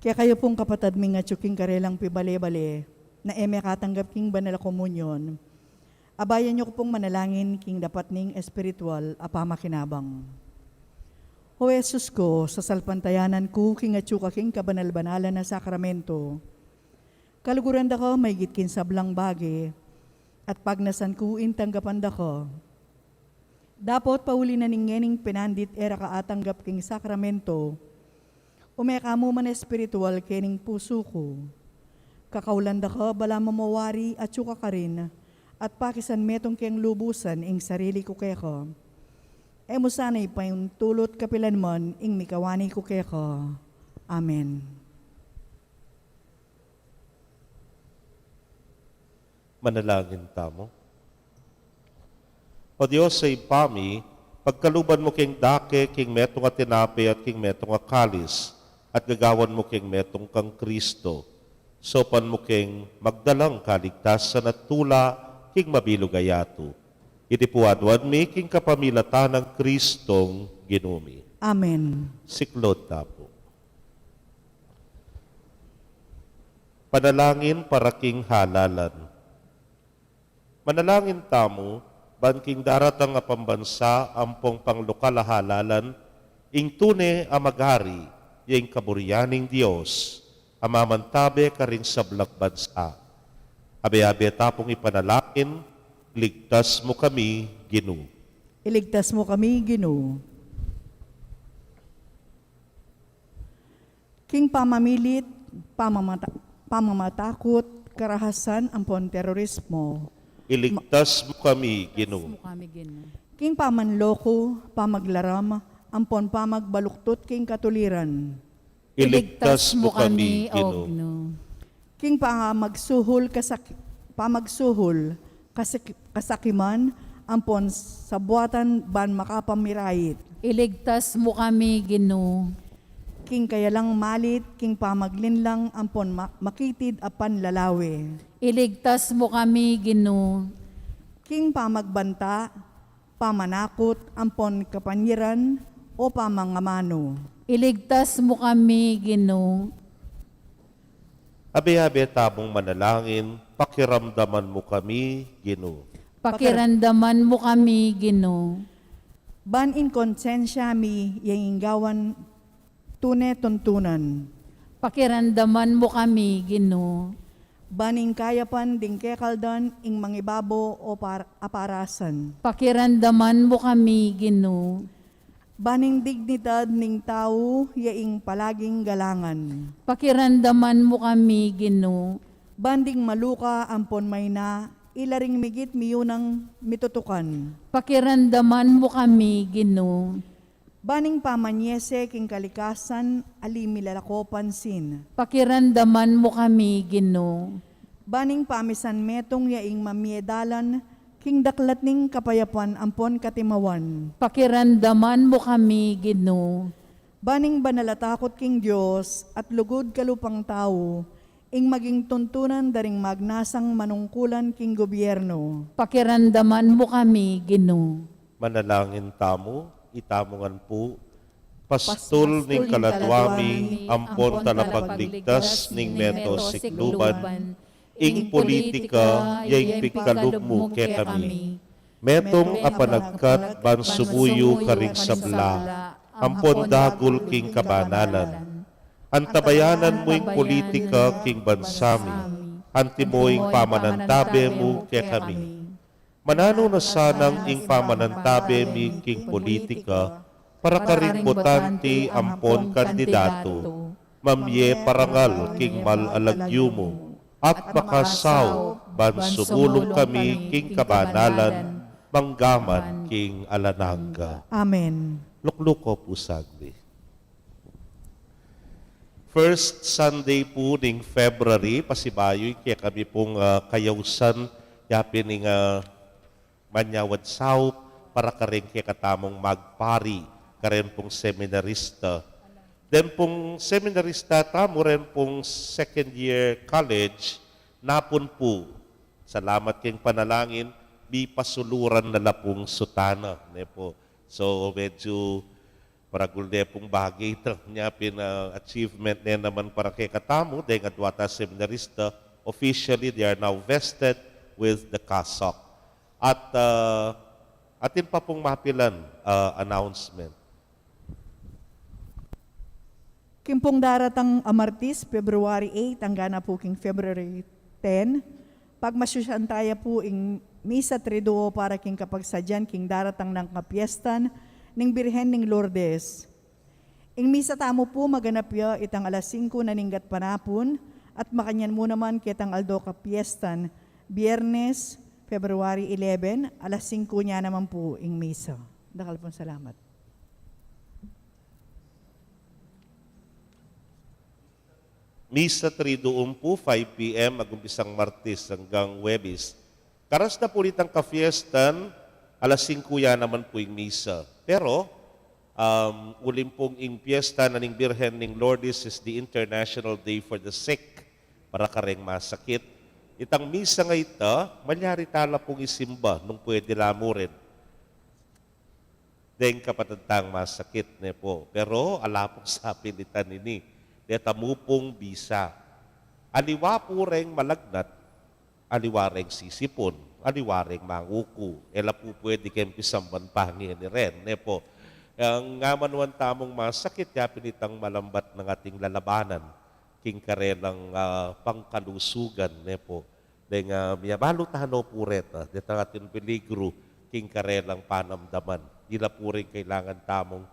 Kekayu pung kapatad ming atyu king karelang pibale-bale, na e mekatanggap king banal a komunyon, abayan yu ku pung manalangin king dapat ning espiritual a pamakinabang. O Jesus ku, sasalpantayanan ku king atyu ka king kabanal-banalan a sakramento. Kaluguran da ka maigit king sablang bage, at pagnasan ku ing tanggapan da ka. Dapot pauli na ning ngening pinandit e ra ka atanggap king sakramento, ume ka mu man espiritual kening pusu ku. Kakaulan da ka balamu mawari atyu ka karin, at pakisan metung keng lubusan ing sarili ku keka. E mu sana ipaintulut kapilan man ing mikawani ku keka. Amen. Manalangin tamu. O Dios a Ibpa mi, pagkaluban mu keng dake king metung a tinape at king metung a kalis, at gagawan mu keng metung kang Kristo, saupan mu keng magdalang kaligtasan at tula king mabilug a yatu. Iti pu aduan mi king kapamilatan nang Kristong Ginu mi. Amen. Siklaud tamu pu. Panalangin para king halalan. Manalangin tamu, ban king daratang a pambansa ampong panglokal a halalan, ing tune a magari, ya ing kaburian ning Dios, a mamantabe karing sablang bansa. Abe-abe ta pung ipanalangin, iligtas mu kami, Ginu. Iligtas mu kami, Ginu. King pamamilit, pamamata-, pamamatakut, karahasan, ampon terorismo. Iligtas mu kami, Ginu. Iligtas mu kami, Ginu. King pamanloko, pamaglaram, ampon pamagbaluktut king katuliran. Iligtas mu kami, Ginu. King pamagsuhul, kasak-, pamagsuhul, kasik-, kasakiman, ampon sabuatan ban makapamirait. Iligtas mu kami, Ginu. King kayalang malit, king pamaglinlang, ampon ma-, makitid a panlalawe. Iligtas mu kami, Ginu. King pamagbanta, pamanakut, ampon kapanyiran, o pamangamanu. Iligtas mu kami, Ginu. Abe-abe tamung manalangin, pakiramdaman mu kami, Ginu. Pakiramdaman mu kami, Ginu. Ban ing konsensya mi, yang inggawan tune tuntunan. Pakiramdaman mu kami, Ginu. Ban ing kayapan ding kekaldan ing mangibabo o par-, aparasan. Pakiramdaman mu kami, Ginu. Ban ing dignidad ning tau ya ing palaging galangan. Pakiramdaman mu kami, Ginu. Ban ding maluka ampon maina, ila ring migit miyunang mitutukan. Pakiramdaman mu kami, Ginu. Ban ing pamanyese king kalikasan, ali milalako pansin. Pakiramdaman mu kami, Ginu. Ban ing pamisan metung ya ing mamie dalan, king daklat ning kapayapan ampon katimawan. Pakiramdaman mu kami, Ginu. Ban ing banal a takut king Dios, at lugud kalupang tau, ing maging tuntunan da ring magnasang manungkulan king gobyerno. Pakiramdaman mu kami, Ginu. Manalangin tamu, itamu ngan pu, pastul ning kaladwa mi, ampon talapagligtas ning meto sikluban, ing politika, ya ing pikalub mu kekami. Metung a panagkat ban sumuyu karing sabla, ampon dagul king kabanalan. Antabayanan mu ing politika king bansa mi, antimo ing pamanantabe mu kekami. Mananu na sanang ing pamanantabe mi king politika para karing botante ampon kandidatu, mamie parangal king mal a lagyu mu, at makasaup ban sumulung kami king kabanalan, manggaman king alang angga. Amen. Lukluk ko pu sagli. First Sunday pu ning February, pasibayu ing kekami pung, ah, kayausan, yapin ing, ah, manyawad saup para karing kekatamung magpari, karin pung seminarista. Den pung seminarista tamu, ren pung second year college, napun pu. Salamat king panalangin, mipasuluran na la pung sutana, ne pu. So, medyu Paragul ne pung bage ita, nya pin, ah, achievement ne naman para kekatamu, deng adua ta seminarista, officially they are now vested with the cassock. At, ah, atin pa pung mapilan, ah, announcement. King pung daratang a Martis, February eight, angga na pu king February ten, pagmasusyan taya pu ing Misa Triduo para king kapagsadyan king daratang nang kapiestan ning Birhen ning Lourdes. Ing misa tamu pu maganap ya itang alas singku na ning gatpanapun at makanyan mu naman ketang aldo kapiestan, Biernes, February eleven, alas singku nya naman pu ing misa. Dakal pung salamat. Misa Triduum pu, five P M, magumpisang Martes anggang Huwebes. Karas na pu nitang kapiestan, alas singku ya naman pu ing misa. Pero, um, uling pung ing piesta na ning Birhen ning Lourdes is the International Day for the Sick, para kareng masakit. Itang misa nga ita, malyari tala pung isimba nung pwede la mu rin deng kapatad tang masakit, ne pu. Pero ala pung sapilitan ini. Deta mu pung bisa. Aliwa pu reng malagnat, aliwa reng sisipun, aliwa reng manguku. E la pu pwede keng pisamban pangeni ren, ne pu. Ang ngamanuan tamung masakit, ya pin itang malambat nang ating lalabanan king karelang, ah, pangkalusugan, ne pu. Deng, ah, miyabalu tano pu reta, detang ating peligru king karelang panamdaman. Ila pu ring kailangan tamung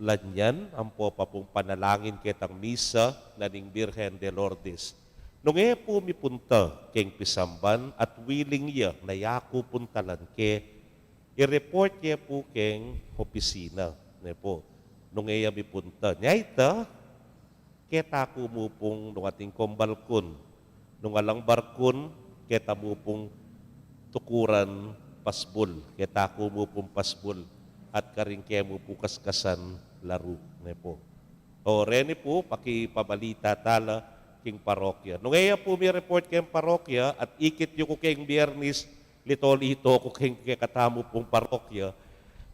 lanyan, ampo pa pung panalangin ketang misa na ning Birhen de Lourdes. Nung e pu mipunta keng pisamban at willing ya na yaku puntalan ke, i-report ye pu keng opisina, ne pu. Nung e ya mipunta. Nya ita, keta ku mu pung nung atin kong balkun, nung alang balkun, keta mu pung tukuran pasbul, keta ku mu pung pasbul, at karin ke mu pu kaskasan laru, ne pu. O, reni pu, pakipabalita tala king parokya. Nung e ya pu mi-report keng parokya, at ikit yu ku keng Biernes, lito-lito ku keng kekatamu pung parokya.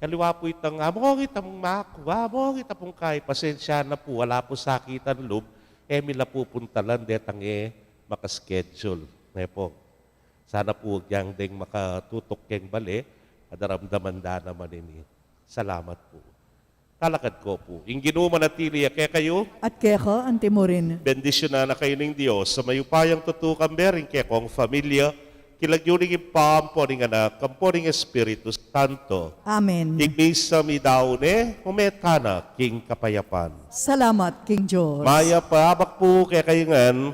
Aliwa pu itang, among ita pung maku, among ita pung kai, pasensya na pu, ala pu sakitan lub, e mi la pu puntalan, detang e maka-schedule. Ne pu. Sana pu, agyang deng makatutuk keng bale, adaramdaman da naman ini. Salamat pu. Talakad ko pu. Ing Ginu manatili ya kekayu. At keka anti mu rin. Bendisyunan na kayu ning Dios a mayupayang tutu, kambe ring kekong familia, king lagyu ning Ibpa, ampo ning Anak, ampo ning Espiritu Santo. Amen. Ing misa meyari ne, ume tana king kapayapan. Salamat king Dios. Mayap a abak pu kekayu ngan.